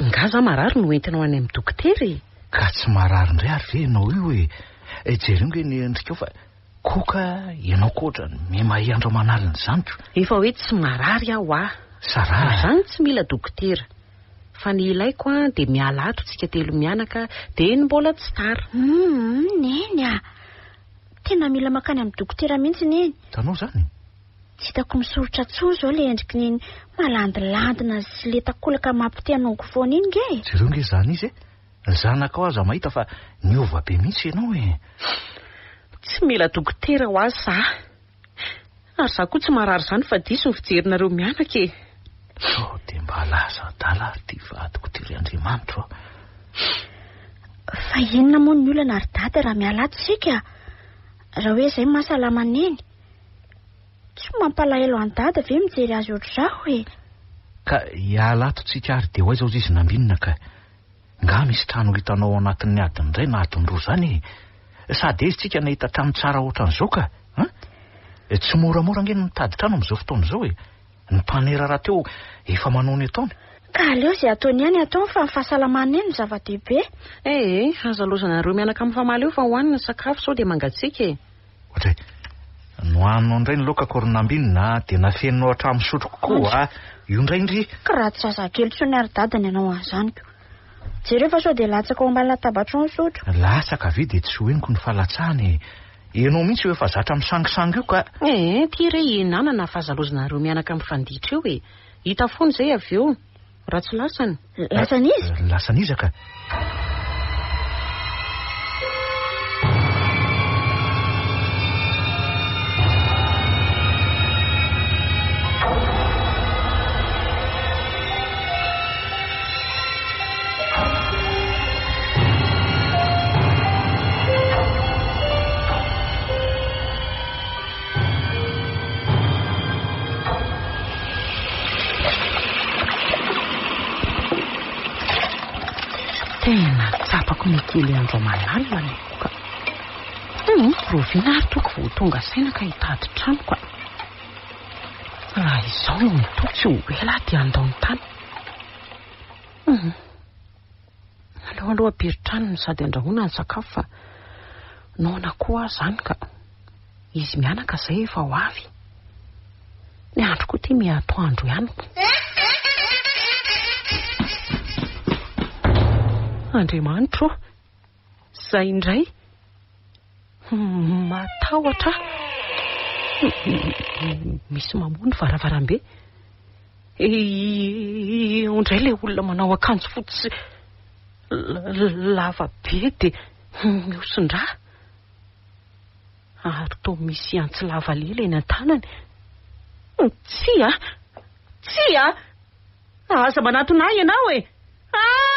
Speaker 1: Nga za marary no entinao any amin'ny dokotera e?
Speaker 5: Ka tsy marary indray ary ve ianao io e? Jereo nge ny endrikao fa Koka ianao koa otrany mimahay andro aman'alina izany ko.
Speaker 1: Efa hoe tsy marary aho ah.
Speaker 5: Sarah.
Speaker 1: Izany tsy mila dokotera. Fa ny ilaiko an dia miala ato tsika telo mianaka dia ny mbola tsy tara.
Speaker 4: Humm neny ah. Tena mila mankany amin'ny dokotera mihitsy neny.
Speaker 5: Hitanao izany?
Speaker 4: Tsy hitako misoritra intsony izao ilay endriky neny malandilandina sy letakolaka mampite hanongo foana iny nge e.
Speaker 5: Jereo nge izany izy e. Ny zanakao aza mahita fa niova be mihitsy ianao e!
Speaker 1: Tsy mila dokotera ho azy za. Ary za koa tsy marary izany fa diso ny fijerinareo mianaka e!
Speaker 5: Sao dia mba lasa adala ary ity vadiko ity ry Andriamanitro a!
Speaker 4: Fa inona moa ny olana ry dada raha miala ato isika? Raha hoe izay mahasalama neny? Tsy mampalahelo an'i dada ve mijery azy ohatr'izao e?
Speaker 5: Ka hiala ato tsika ary dia ho aiza hozy izy nambinina ka? Nga misy trano hitanao ao anatin'ny adiny iray na adiny roa izany e? Sady aiza tsika nahita trano tsara ohatran'izao ka? An? Tsy moramora ange ny mitady trano amin'izao fotoana izao e! Ny mpanera rahateo efa manao ny ataony.
Speaker 4: Ka aleo izay ataony ihany ataony fa ny fahasalamany eny no zava-dehibe.
Speaker 1: Ee, aza lozanareo mianaka mifamaly eo fa hohanina ny sakafo sao dia mangatsiaka e.
Speaker 5: Ohatray, nohaninao indray ny laokako ry Nambinina dia nafeninao hatramin'ny sotroko koa a! Io indray ndry.
Speaker 4: Ka raha tsy zazakely intsony ary dada ny hanao an'izany ko. Jereo fa sao dia latsaka ao ambany latabatrao ny sotro.
Speaker 5: Latsaka ve dia tsy ho henoko ny falatsahana e. Ianao mihitsy io efa zatra misangisangy io ka.
Speaker 1: Ee, ty re hihinanana fa aza lozinareo mianaka mifanditra eo e. Hita foana izay avy eo. Raha tsy lasany.
Speaker 4: Lasan'iza?
Speaker 5: Lasan'iza ka.
Speaker 1: Tena tsapako ny kely andro aman'alina ny ka. Hum, roviana ary toko vao tonga saina ka hitady trano ka. Raha izao no mitohy tsy ho ela aho dia handao ny tany. Hum. Aleo aloha ampiritrano no sady andrahoina ny sakafo fa noana koa aho izany ka. Izy mianaka izay efa ho avy. Ny andro koa ity miha atoandro ihany. Andriamanitro ô! Izay indray! Matahotra aho. Misy mamoha ny varavarambe. Eo indray ilay olona manao akanjo fotsy lava be dia mihosin-drà. Ary toa misy antsy lava lela eny an-tanany. Tsia! Tsia! Aza manatona ahy ianao e! Ah!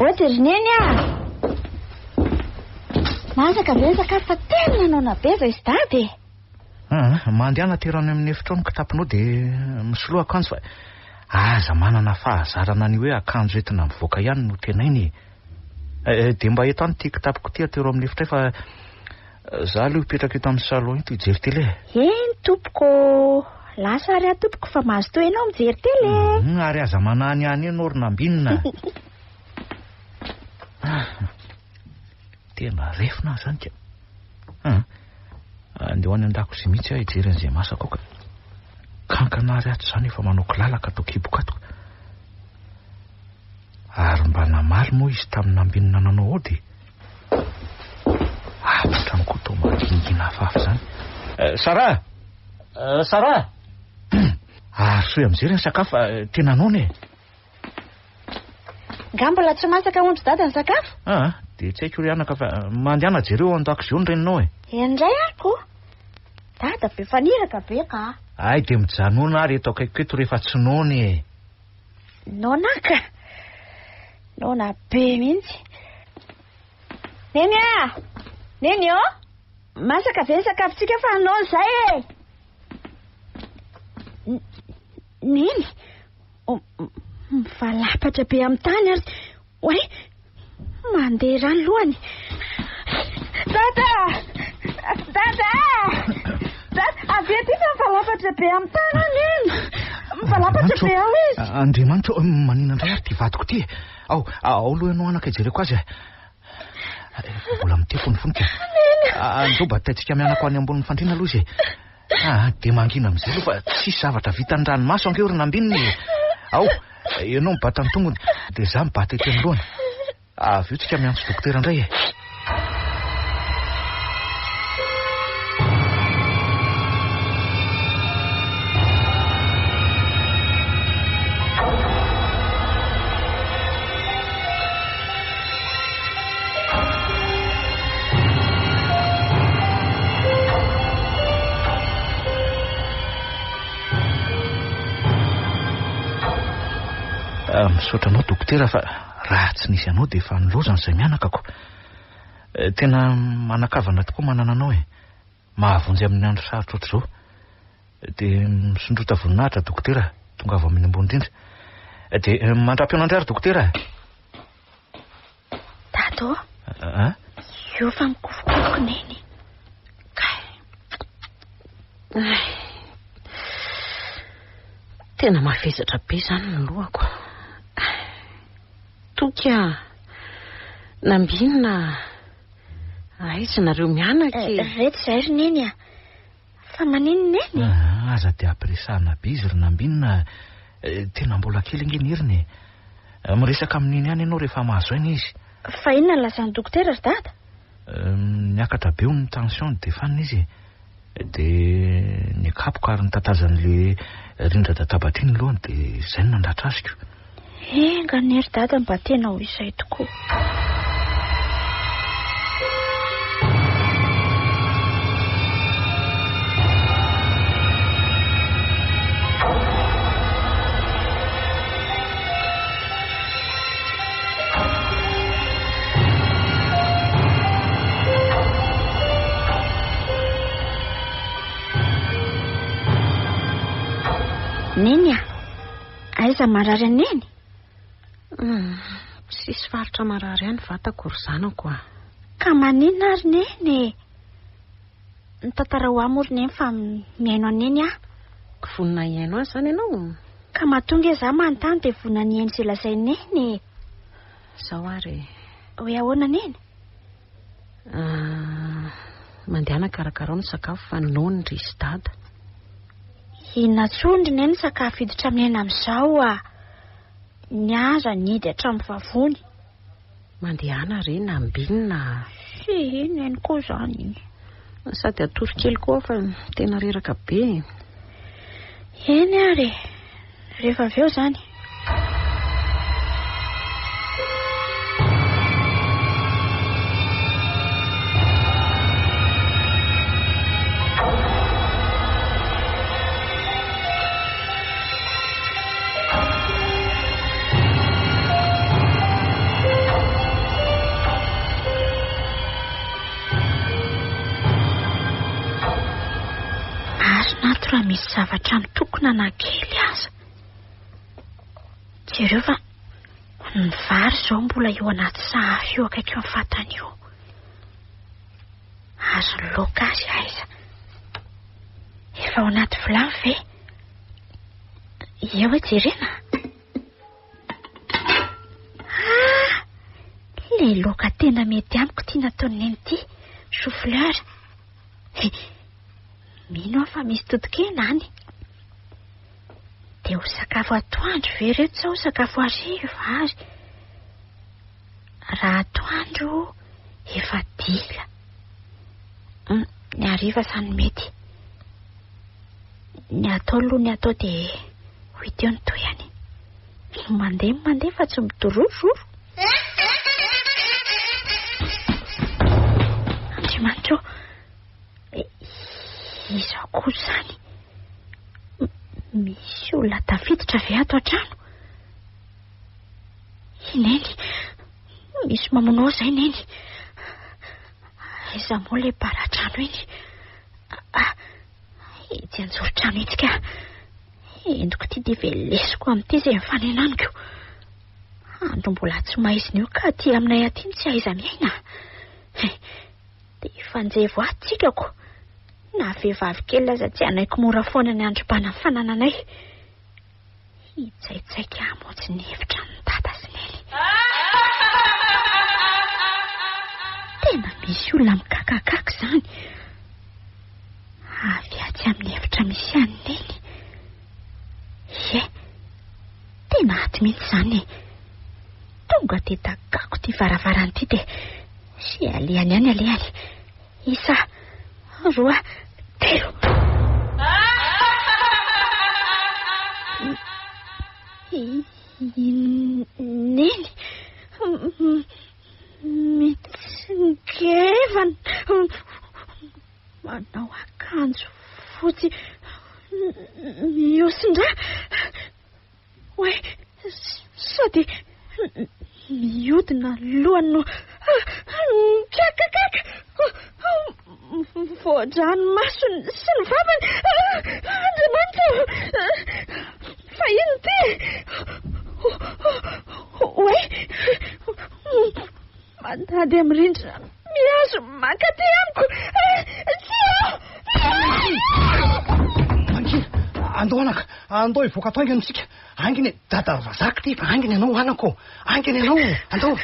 Speaker 4: Ody ry neny a! Masaka ve ny sakafo fa tena noana be izay sy dada e!
Speaker 5: Ah, mandehana aty rano amin'ny efitrao ny kitaponao dia misoloa akanjo fa aza manana fahazarana ny hoe akanjo entina mivoaka ihany no tenaina e. Eh, dia mba eto any ity kitapoko ity atero amin'ny efitray fa Za aloha hipetraka eto amin'ny salon eto hijery télé.
Speaker 4: Eny tompoko ô! Lasa ary aho tompoko fa mazotoa ianao mijery télé.
Speaker 5: Hum, ary aza manany any ianao ry Nambinina. Ah, tena refona aho izany ka. Ah, andeha ho any an-dakozia mihitsy aho hijery an'izay masaka ao ka. Kankana ary ato izany efa manao kilalaka ato an-kiboko ato. Ary mba namaly moa izy tamin'ny Nambinina nanao aody e. Ato an-trano koa toa mangingina hafahafa izany. Eh, Sarah! Eh, Sarah! Arosoy amin'izay re ny sakafo fa eh, tena noana e.
Speaker 4: Nga mbola tsy masaka ondry dada ny sakafo?
Speaker 5: Ah, dia tsy haiko ry anaka fa mandehana jereo ao an-dakozia ao ny reninao e.
Speaker 4: Eny indray ako. Dada be faniraka be ka.
Speaker 5: Ay, dia mijanona ary eto akaikiko eto rehefa tsy noana e.
Speaker 4: Noana ka. Noana be mihitsy. Neny a! Neny ô! Masaka ve ny sakafontsika fa noana izay e! Neny! Mivalapatra be amin'ny tany ary... Oay! Mandeha rà ny lohany. Dada! Dada! Dada! Avia aty fa mivalapatra be amin'ny tany aho Neny! Mivalapatra be ao izy!
Speaker 5: Andriamanitra ô, manina indray ary ity vadiko ity e! Ao, ao aloha ianao anaka hijereko azy e! Mbola mitepo ny fony ka. Andao bataintsika mianako any ambonin'ny fandriana aloha izy e! Ah, dia mangina amin'izay aloha fa tsisy zavatra vitan'ny ranomaso ange ry Nambinina e! Ao, ianao mibata ny tongony, dia izaho mibata ety anoloany. Avy eo tsika miantso dokotera indray e! Ah, misaotra anao dokotera fa Raha tsy nisy anao dia efa nilaozana izay mianakako. Tena manan-kavana tokoa manana anao e. Mahavonjy amin'ny andro sarotra ohatr'izao. Dia misondrota voninahitra dokotera, tongava amin'ny ambony indrindra. Dia mandra-pihaona indray ary dokotera.
Speaker 4: Dada ô.
Speaker 5: A?
Speaker 4: Io fa mikofokofoka neny.
Speaker 1: Kay. Ay. Tena mavesatra be izany ny lohako. Toky a. Nambinina. Aiza nareo mianaka e?
Speaker 4: Reto izahay ry neny a. Fa maninona neny?
Speaker 5: Ah, aza dia ampiresahana be izy ry Nambinina. Tena mbola kely ange ny heriny e. Miresaka amin'i neny ihany ianao rehefa mahazo aina izy.
Speaker 4: Fa inona no lazain'ny dokotera ry dada?
Speaker 5: Niakatra be hono ny tension dia fanina izy e. Dia nikapoka ary nitatazan'ilay rindran-databatra iny ny lohany dia izay no nandratra azy ko.
Speaker 4: Enga anie ry dada mba tena ho izay tokoa. Neny a! Aiza marary an'i Neny?
Speaker 1: Hum, tsisy faritra marary ahy ny vatako ry zanako a.
Speaker 4: Ka maninona ary Neny e? Mitantara ho ahy moa ry Neny fa mihaino an'i Neny aho.
Speaker 1: Vonona hihaino ahy izany ianao?
Speaker 4: Ka matoa nge za manontany dia vonona ny hihaino izay lazain'i Neny e.
Speaker 1: Izao ary e.
Speaker 4: Hoe ahoana Neny?
Speaker 1: Ah, mandehana karakarao ny sakafo fa noana ry sy dada.
Speaker 4: Inona intsony ry Neny sakafo hiditra aminay amin'izao ah. Ny aza nihidy hatramin'ny vavony.
Speaker 1: Mandehana re Nambinina a.
Speaker 4: Sy Neny koa izany.
Speaker 1: Sady hatory kely koa aho fa tena reraka be e.
Speaker 4: Eny ary e. Rehefa avy eo izany. Marina ato raha misy zavatra mitokona na kely aza. Jereo fa ny vary izao mbola eo anaty sahafa eo akaiky eo fatana io. Ary ny laoka azy aiza? Efa ao anaty vilany ve? Eo hoe jerena. Ah! Ilay laoka tena mety amiko ity nataon'i Neny ity, chou fleur. Mino aho fa misy totokena any. Dia ho sakafo atoandro ve ireto sa ho sakafo hariva ary? Raha atoandro efa dila. Ny hariva izany mety. Ny atao aloha ny atao dia ho hita eo ny tohiny. Mandeha mandeha fa tsy midorororo. Andriamanitra ô, iza koa izany? Misy olona tafiditra ve ato an-trano? I Neny, misy mamono ahy izay Neny. Aiza moa ilay baratrano iny? Ah, etsy anjoron-trano etsy ka. Entiko ity dia velesiko amin'ity izay mifanena amiko. Andro mbola tsy maizina io ka aty aminay aty no tsy aiza miaina. Dia hifanjevo ato tsikako. Na vehivavy kely aza tsy hanaiko mora foana ny androbana ny fanananay. Hitsaitsaika hamonjy ny efitranon'i Dada sy Neny. Tena misy olona mikakakaka izany. Avy atsy amin'ny efitra misy an'i Neny. Ie, tena ato mihitsy izany e. Tonga dia dagako ity varavarana ity dia sy alehany ihany alehany. Isa, roa, telo. Neny, mitsingevana, manao akanjo fotsy mihosin-drà. Oay, sao dia Mihodina ny lohany no mikakakaka. Mivoa-dranomasony sy ny vavany. Andriamanitra ô! Fa inona ity? Oay! Mandady amin'ny rindrina mihazo mankaty amiko. Tsia!
Speaker 5: Mangina! Andao anaka, andao hivoaka ato haingana isika. Haingana e, dada Razaka ity fa haingana ianao anako. Haingana ianao, andao.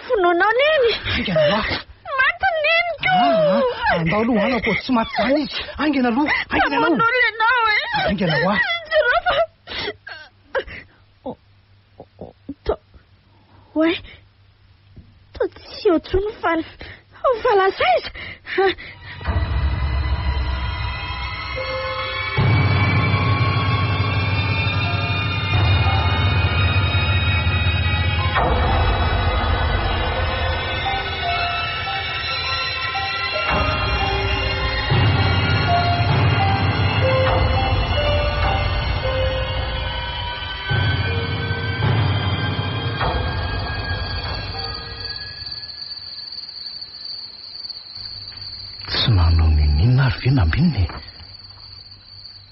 Speaker 4: Vonoinao neny.
Speaker 5: Haingana aloha.
Speaker 4: Maty neniko.
Speaker 5: Ah, ah, andao aloha anako, tsy maty izany izy. Haingana aloha, haingana ianao.
Speaker 4: Mamono olona ianao e.
Speaker 5: Haingana hoa.
Speaker 4: Jereo fa. Oay, toa tsy eo intsony fa fa lasa aiza?
Speaker 5: Tsy nanao n'inon'inona ary ve Nambinina e?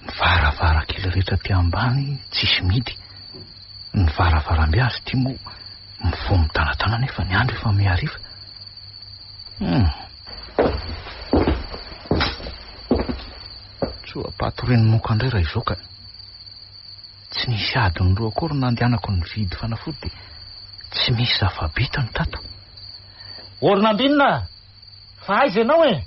Speaker 5: Ny varavarankely rehetra aty ambany tsisy mihidy. Ny varavarambe aza ity moa mivoha midanadana nefa ny andro efa mihariva. Hum. Tsoa-patorian'ny moka indray raha izao ka. Tsy nisy adiny roa akory nandehanako nividy fanafody dia tsy misy zava-bita ny tato. Orinambinina! Fa aiza ianao e?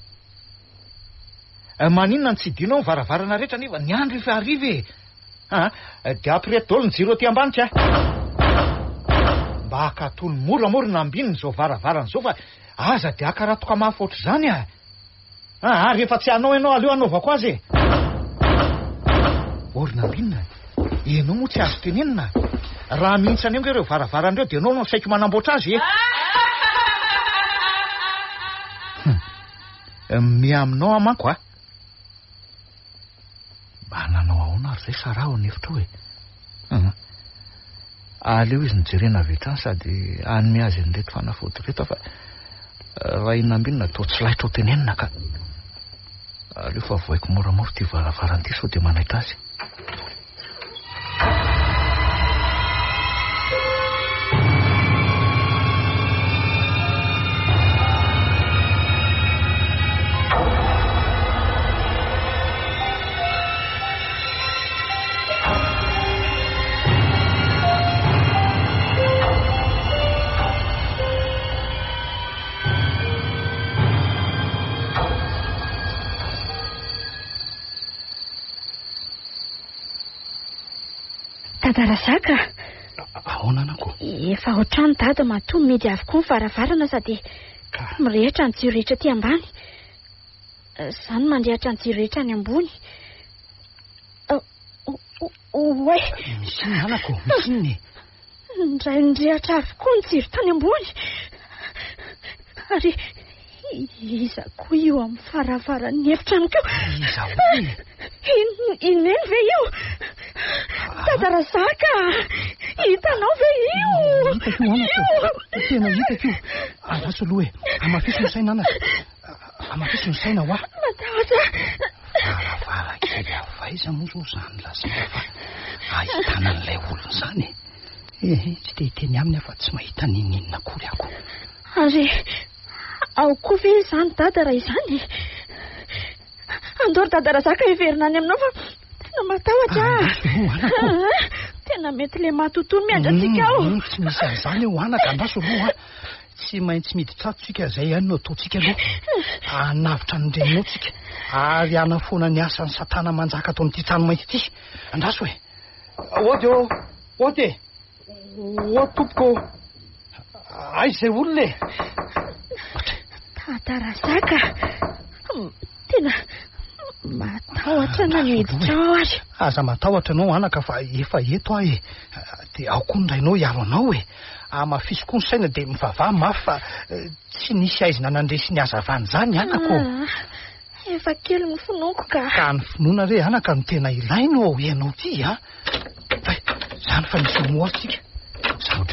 Speaker 5: Maninona no tsy hidinao ny varavarana rehetra nefa ny andro efa hariva e? Ah, dia ampireto daholo ny jiro aty ambany ka. Mba akatony moramora nambinina izao varavarana izao fa aza dia akaratoka mafy ohatr'izany ah. Ah, rehefa tsy hanao ianao aleo hanaovako azy e. Ory nambinina, ianao moa tsy azo tenenina. Raha mihintsana eo nge ireo varavarana ireo dia ianao no saiky manamboatra azy e. Hum, miaminao aho manko a. Mba nanao ahoana ary izay Sarah ao an'efitra ao e? Hum. Aleo izy no jerena avy hatrany sady hanome azy an'ireto fanafody ireto aho fa raha i Nambinina toa tsy laitra ho tenenina ka. Aleo fa vohaiko moramora ity varavarana ity sao dia manaitra azy.
Speaker 4: Dada Razaka.
Speaker 5: Ahoana anako?
Speaker 4: Efa ao an-trano dada matoa mihidy avokoa ny varavarana sady mirehitra ny jiro rehetra aty ambany. Izany mandrehitra ny jiro rehetra any ambony. Oay!
Speaker 5: Misy inona anako? Misy inona e?
Speaker 4: Indray nirehatra avokoa ny jiro tany ambony. Ary iza koa io amin'ny faravaran'ny efitranoko io?
Speaker 5: Iza hono e?
Speaker 4: I Neny ve io? Dada Razaka! Hitanao ve io?
Speaker 5: Hitako io anako. Tena hitako io. Andraso aloha e. Hamafiso ny saina anaka. Hamafiso ny saina hoa.
Speaker 4: Matahotra.
Speaker 5: Varavarankely avy aiza moa izao izany lazaina fa ahitana an'ilay olona izany e? Ehe, tsy te hiteny aminy aho fa tsy mahita n'inon'inona akory ako.
Speaker 4: Ary ao koa ve izany dada raha izany e? Andao ry dada Razaka hiverina any aminao fa tena matahotra aho.
Speaker 5: Andraso aloha anaka ô.
Speaker 4: Ah, Tena mety le matotoa miandry antsika ao.
Speaker 5: Mm, tsy misy an'izany eo anaka, andraso aloha. Tsy maintsy miditra ato tsika, izay ihany no ataontsika aloha. Hanavotra ny reninao tsika, ary hanafoana ny asan'i Satana manjaka ato amin'ity trano mainty ity. Andraso e. Ody ô, ody e. Ody tompoko ô. Aiza izay olona e?
Speaker 4: Dada Razaka, tena matahotra na ny hiditra ao ary.
Speaker 5: Aza matahotra ianao anaka fa efa eto aho e. Dia ao koa ny rainao hiaro anao e. Hamafiso koa ny saina dia mivavaha mafy fa tsy nisy haizina nandresy ny hazavana izany anaka ô.
Speaker 4: Ah, efa kely ny finoako ka.
Speaker 5: Ka ny finoana re anaka no tena ilaina ô, ianao ity a. Hay, izany fa nisy hamoha azy tsika. Zao.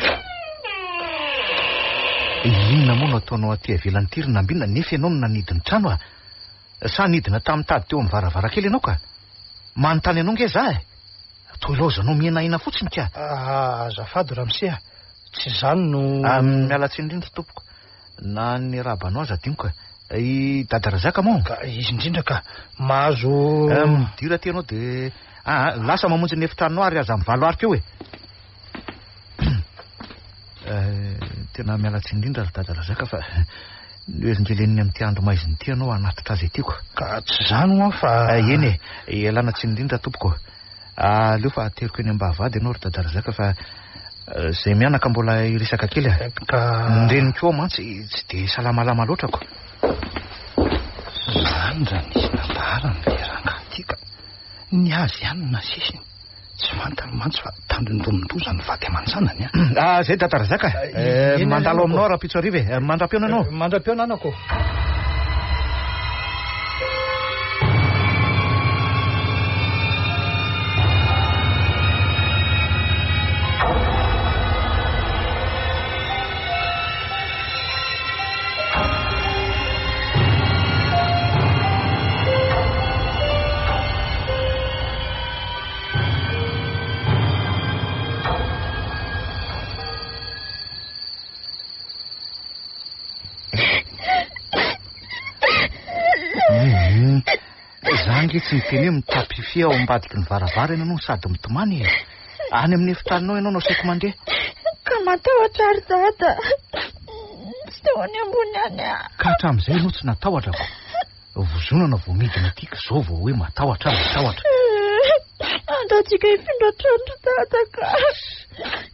Speaker 5: Inona moa no ataonao aty ivelany ity ry Nambinina nefa ianao no nanidy ny trano a? Sa nidina tamin'ny tady teo amin'ny varavarankely ianao ka? Manontany anao nge za e! Toa ilaozanao mihenahena fotsiny ka!
Speaker 6: Ah, azafady ramose a! Tsy izany no.
Speaker 5: Ah, miala tsiny indrindra tompoko. Na ny niarahaba anao aza adinoko e. I Dada Razaka moa?
Speaker 6: Ka izy indrindra ka. Mahazo.
Speaker 5: Eh, midira aty ianao dia. Ah, ah, lasa mamonjy ny efitranonao ary aza mivalo arika eo e. Eh, tena miala tsiny indrindra ry Dada Razaka fa nohelingeleniny amin'ity andro maizina ity ianao hanatitra azy aty ko.
Speaker 6: Ka tsy izany hoa fa.
Speaker 5: Eh, eny e, ialana tsiny indrindra tompoko. Aleo fa ateriko eny am-bavahady ianao ry Dada Razaka fa izay mianaka mbola hiresaka kely a.
Speaker 6: Ka.
Speaker 5: Ny reniko ao mantsy tsy dia salamalama loatra ko.
Speaker 6: Izany raha nisy nandaharana ilay rangahy ity ka. Ny azy ihany no nasesiny. Tsy fantany mantsy fa tandindomin-doza ny vady aman-janany a.
Speaker 5: Ah, izay Dada Razaka.
Speaker 6: Eny
Speaker 5: Mandalo
Speaker 6: anako.
Speaker 5: aminao rahampitso hariva e. Mandra-pihaona ianao.
Speaker 6: Mandra-pihaona anako.
Speaker 5: Za nge tsy niteny hoe mitapy ao ambadiky ny varavarana ianao sady mitomany e. Any amin'ny efitranonao ianao no asaiko mandeha.
Speaker 4: Ka matahotra ry dada. Tsy teo any ambony any aho.
Speaker 5: Ka hatramin'izay ianao tsy natahotra ko. Vozonana vao midina aty ka zao vao hoe matahotra aho matahotra.
Speaker 4: Andaontsika hifindra trano ry dada ka.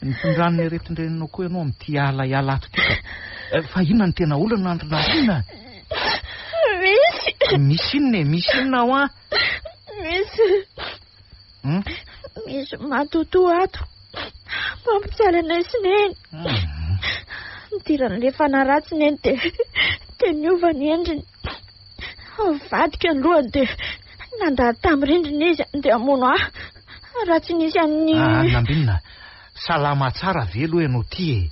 Speaker 5: Nifindran'ny aretin-dreninao koa ianao amin'ity ala hiala ato ity ka. Fa inona no tena olana andry Nambinina?
Speaker 4: Misy.
Speaker 5: Misy inona e? Misy inona ao an?
Speaker 4: Misy.
Speaker 5: Hmm?
Speaker 4: Misy matotoa ato. Mampijaly anay sy neny. Nidiran'ilay fanahy ratsy neny dia dia niova ny endriny. Nivadika ny lohany dia nandady tamin'ny rindrina izy dia hamono ahy. Raha tsy nisy an'ny.
Speaker 5: Ah, Nambinina, salama tsara ve aloha ianao ity e?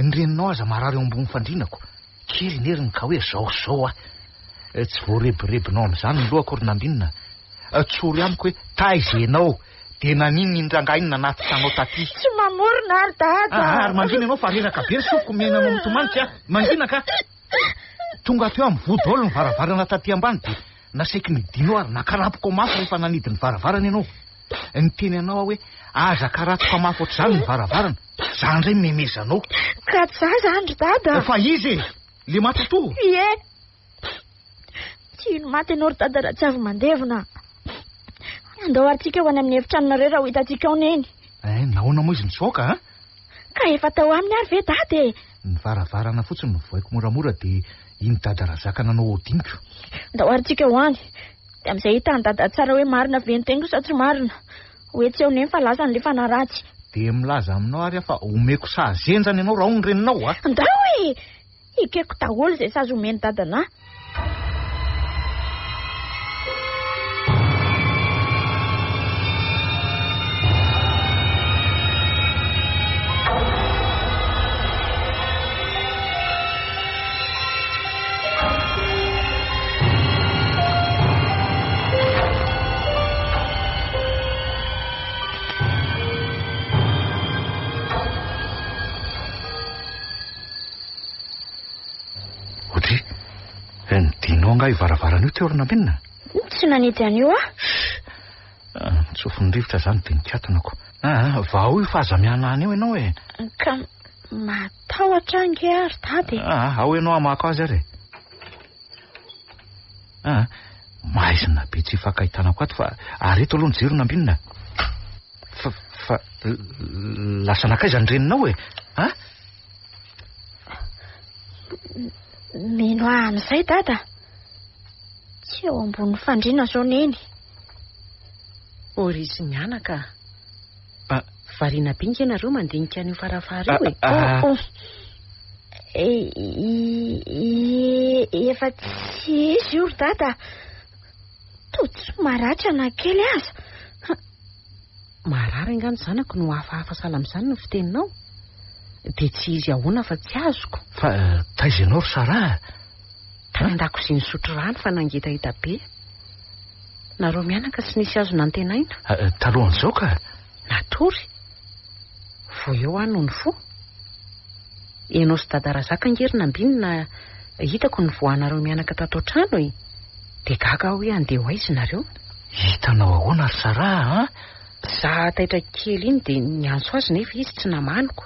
Speaker 5: Ny reninao aza marary eo ambony fandrinako. Kely ny heriny ka hoe zao sy zao aho. Tsy voarebirebinao amin'izany ny lohako ry Nambinina. Tsory amiko hoe taiza ianao dia naninona iny rangahy iny nanatitra anao taty.
Speaker 4: Tsy mamorona ary dada.
Speaker 5: Ah, ary mangina ianao fa reraka be ny sofiko mihaino anao mitomany ka. Mangina ka. Tonga teo amin'ny voa daholo ny varavarana taty ambany dia nasaiko nidinao ary nakarapoko mafy rehefa nanidy ny varavarana ianao. Niteny anao aho hoe aza karatsoka mafy ohatr'izany ny varavarana. Za indray memezanao.
Speaker 4: Ka tsy za izany ry dada.
Speaker 5: Fa izy e! Le matotoa.
Speaker 4: Ie. Tsy hino maty ianao ry dada raha tsy avy mandevina. Andao ary tsika ho any amin'ny efitranonareo raha ho hitantsika ao neny.
Speaker 5: Eh, nahoana moa izy nitsoaka a?
Speaker 4: Ka efa tao aminy ary ve dada e?
Speaker 5: Ny varavarana fotsiny no vohaiko moramora dia iny dada Razaka nanao odiniko.
Speaker 4: Andao ary tsika ho any. Dia amin'izay hitan'i dada tsara hoe marina ve ny teniko sa tsy marina. Hoe tsy eo neny fa lasa ny fanahy ratsy.
Speaker 5: Dia milaza aminao ary aho fa omeko sazy henjana ianao raha ao ny reninao a.
Speaker 4: Andao e! Ekeko daholo izay sazy omen'i dada anah.
Speaker 5: Odry, nidinao angaha io varavarana io teo ry Nambinina?
Speaker 4: Tsy nanidy an'io aho.
Speaker 5: Ah, Nitsofin'ny rivotra izany dia nikatonako. Ah, vao io fa aza mihanahana eo ianao e.
Speaker 4: Ka matahotra ange aho ry dada e.
Speaker 5: Ah, ao ianao hamako azy ary e. Ah, maizina be tsy ifankahitanako ato fa areto aloha ny jiro Nambinina. Fa, fa lasa nankaiza ny reninao e? Ah?
Speaker 4: Mino ahy amin'izay dada. Tsy eo ambony fandriana izao neny.
Speaker 1: Orisy mianaka.
Speaker 5: Ah.
Speaker 1: Variana be nge nareo mandinika an'io farafara io e.
Speaker 5: Ah,
Speaker 4: Oh, oh. Efa tsy izy io ry dada. Toa tsy maratra na kely aza.
Speaker 1: Marary angaha ny zanako no hafahafa sahala amin'izany ny fiteninao? Dia tsy izy ahoana fa tsy azoko.
Speaker 5: Fa taiza ianao ry Sarah a?
Speaker 1: Tany an-dakozia nisotro rano fa nangetaheta be. Nareo mianaka tsy nisy azo nantenaina.
Speaker 5: Talohan'izao ka.
Speaker 1: Natory. Vao eo aho no nifoha. Ianao sy Dada Razaka ange ry Nambinina hitako nivoahanareo mianaka tato an-trano e. Dia gaga aho hoe handeha ho aiza nareo.
Speaker 5: Hitanao ahoana ry Sarah a?
Speaker 1: Za taitra kely iny dia niantso azy nefa izy tsy namaliko.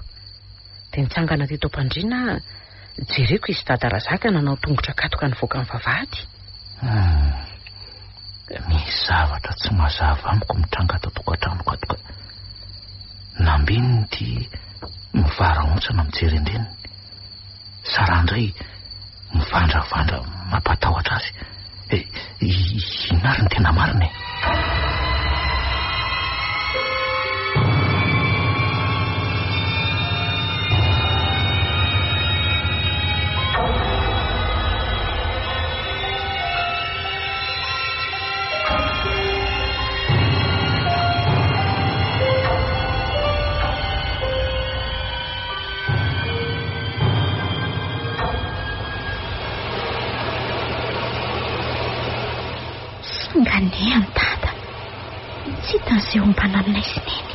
Speaker 1: Dia nitsangana teto am-pandriana aho, jereko izy Dada Razaka nanao tongotra katoka nivoaka ny vavahady.
Speaker 5: Hum, misy zavatra tsy mazava amiko mitranga ato an-tokantranoko ato ka. Nambininy ity mivarahontsana mijery an-dreniny. Sarah indray mivandravandra mampatahotra azy. Eh, inona ary ny tena marina e?
Speaker 4: Singanehany dada. Tsy hitany izay ombana aminay sy neny.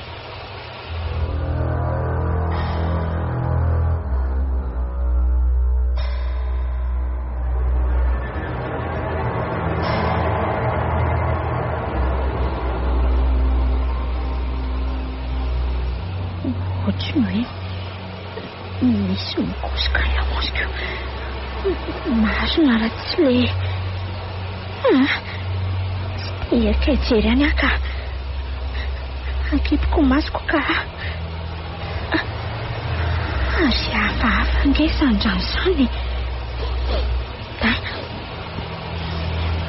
Speaker 4: Ohatry ny hoe misy mikosoka ny lamosiko. Marina raha tsy le... Ah, tsy te hiaika hijery any aho ka. Ankipiko masoko ka. Ary hafahafa ange izany rano izany e. Dada,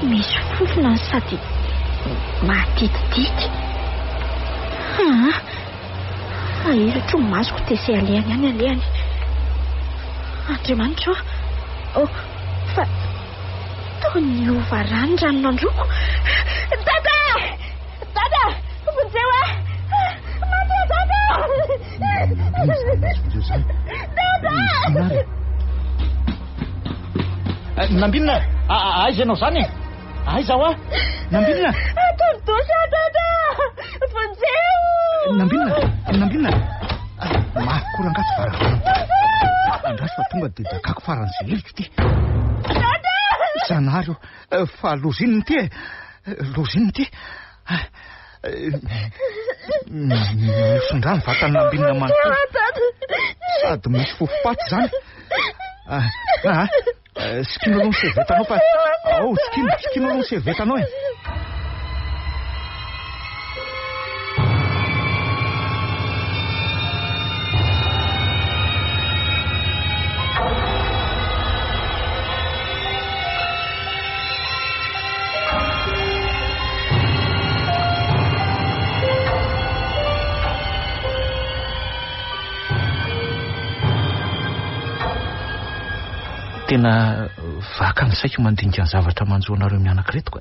Speaker 4: misy fofona sady maditidity. Aa, ahiritro ny masoko dia izay alehany any alehany. Andriamanitra ô, oh, fa toa niova rà ny rano nandroako. Dada! Dada! Vonjeo aho! Maty aho Dada! Dada!
Speaker 5: Nambinina e! Aiza ianao izany e? Aiza hoa? Nambinina!
Speaker 4: Tontosa Dada! Vonjeo!
Speaker 5: Nambinina! Nambinina! Mafy koa rangahy ty varavarana. Andraso fa tonga dia dakako faran'izay heriko ity.
Speaker 4: Dada!
Speaker 5: Zanahary ô, fa loza inona ity e? Loza inona ity? Mihoson-drà ny vatan'i Nambinina manontolo. Sady misy fofom-paty izany. Ah, ah, sikino aloha ny serviette-nao fa... Ao, sikino, sikino aloha ny serviette-nao e. Tena vaka ny saiko mandinika ny zavatra manjo anareo mianaka ireto ka.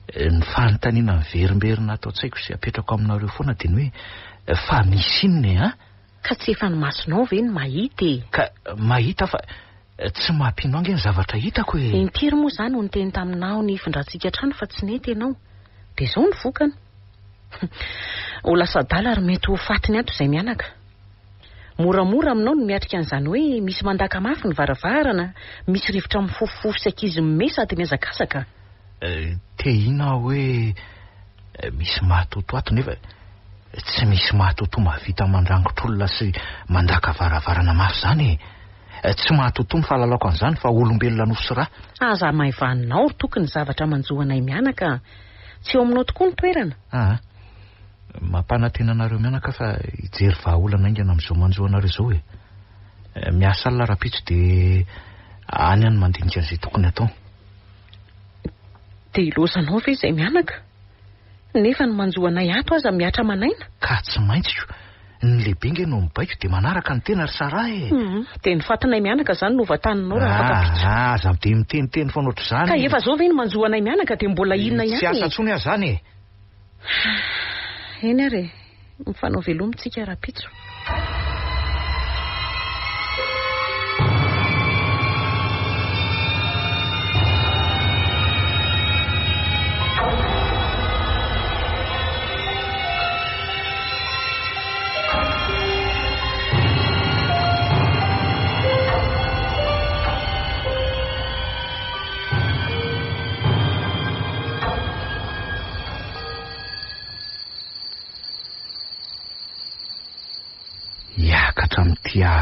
Speaker 5: Ny fanontaniana miverimberina ato an-tsaiko sy apetrako aminareo foana dia ny hoe fa misy inona e an?
Speaker 1: Ka tsy efa ny masonao ve no mahita e?
Speaker 5: Ka mahita fa Tsy mampino ange ny zavatra hitako e!
Speaker 1: Impiry moa izaho no niteny taminao ny hifindrantsika trano fa tsy nety ianao. Dia izao ny vokany. Ho lasa adala ary mety ho fatiny ato izay mianaka. Moramora aminao ny miatrika an'izany hoe misy mandaka mafy ny varavarana, misy rivotra mifofofofo sy ankizy mimehy sady mihazakazaka.
Speaker 5: Te hino aho hoe misy mahatoto ato nefa tsy misy mahatoto mahavita mandrangotr'olona sy mandaka varavarana mafy izany e! Tsy mahatoto ny fahalalako an'izany fa olombelona nofo sy ra.
Speaker 1: Aza hamaivaninao ry Toky ny zavatra manjo anay mianaka a! Tsy eo aminao tokoa ny toerana.
Speaker 5: Aa. Mampanantena anareo mianaka fa hijery vahaolana haingana amin'izao manjo anareo izao e. Miasa alina rahampitso dia any aho no mandinika an'izay tokony hatao.
Speaker 1: Dia ilaozanao ve izay mianaka? Nefa ny manjo anay ato aza mihatra aman'aina.
Speaker 5: Ka tsy maintsy ko. Ny lehibe nge no mibaiko dia manaraka ny tena ry Sarah e.
Speaker 1: Hum, dia ny fatinay mianaka izany no vantaninao raha afaka ampitso.
Speaker 5: Ah, aza dia miteniteny foana ohatr'izany.
Speaker 1: Ka efa zao ve ny manjo anay mianaka dia mbola inona ihany e?
Speaker 5: Tsy asa intsony aho izany e.
Speaker 1: Eny ary e, mifanao veloma tsika rahampitso.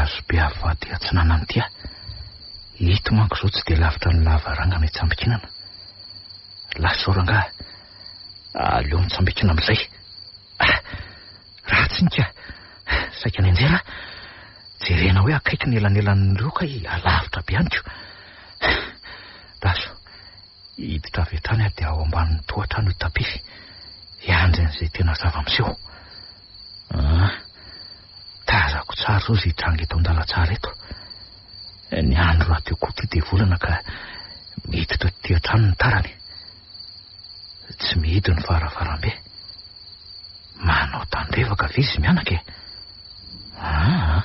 Speaker 5: hazo be avy aty atsinanana ity aho. Ito manko izao tsy dia lavitra ny lavarangana hitsambikinana. Lasa izao rangahy. Aleo mitsambikina amin'izay. Ah, ratsy iny ka. Saika nianjera aho. Jerena hoe akaiky ny elanelan'ireo kay alavitra be any ko. Daso, hiditra avy hatrany aho dia ao ambanin'ny tohatra no hitapify. Hiandry an'izay tena zava-miseho. Ah, tazako tsara izao izay hitranga eto an-dalantsara eto. Ny andro rahateo koa ity dia volana ka miditra aty an-trano ny tarany. Tsy mihidy ny varavarambe. Manao tandrevaka ve izy mianaka e? Aa,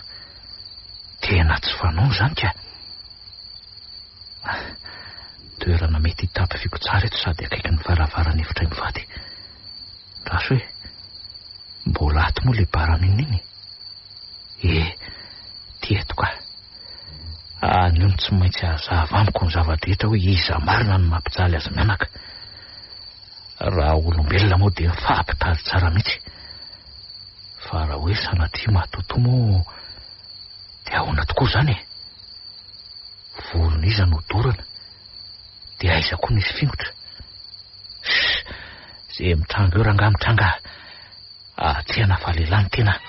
Speaker 5: tena tsy fanaony izany ka. Toerana mety hitapifiko tsara eto sady akaiky ny varavaran'ny efitray mivady. Andraso e, mbola ato moa ilay baramine iny? E, ty eto ka. Anio no tsy maintsy hazava amiko ny zava-drehetra hoe iza marina no mampijaly azy mianaka. Raha olombelona moa dia mifampitady tsara mihitsy. Fa raha hoe sanatria matotoa moa dia ahoana tokoa izany e? Volon'iza no dorana? Dia aiza koa nisy fingotra? Ssss! Izay mitranga eo rangahy mitranga a! Ahatrehana fa lehilahy ny tena.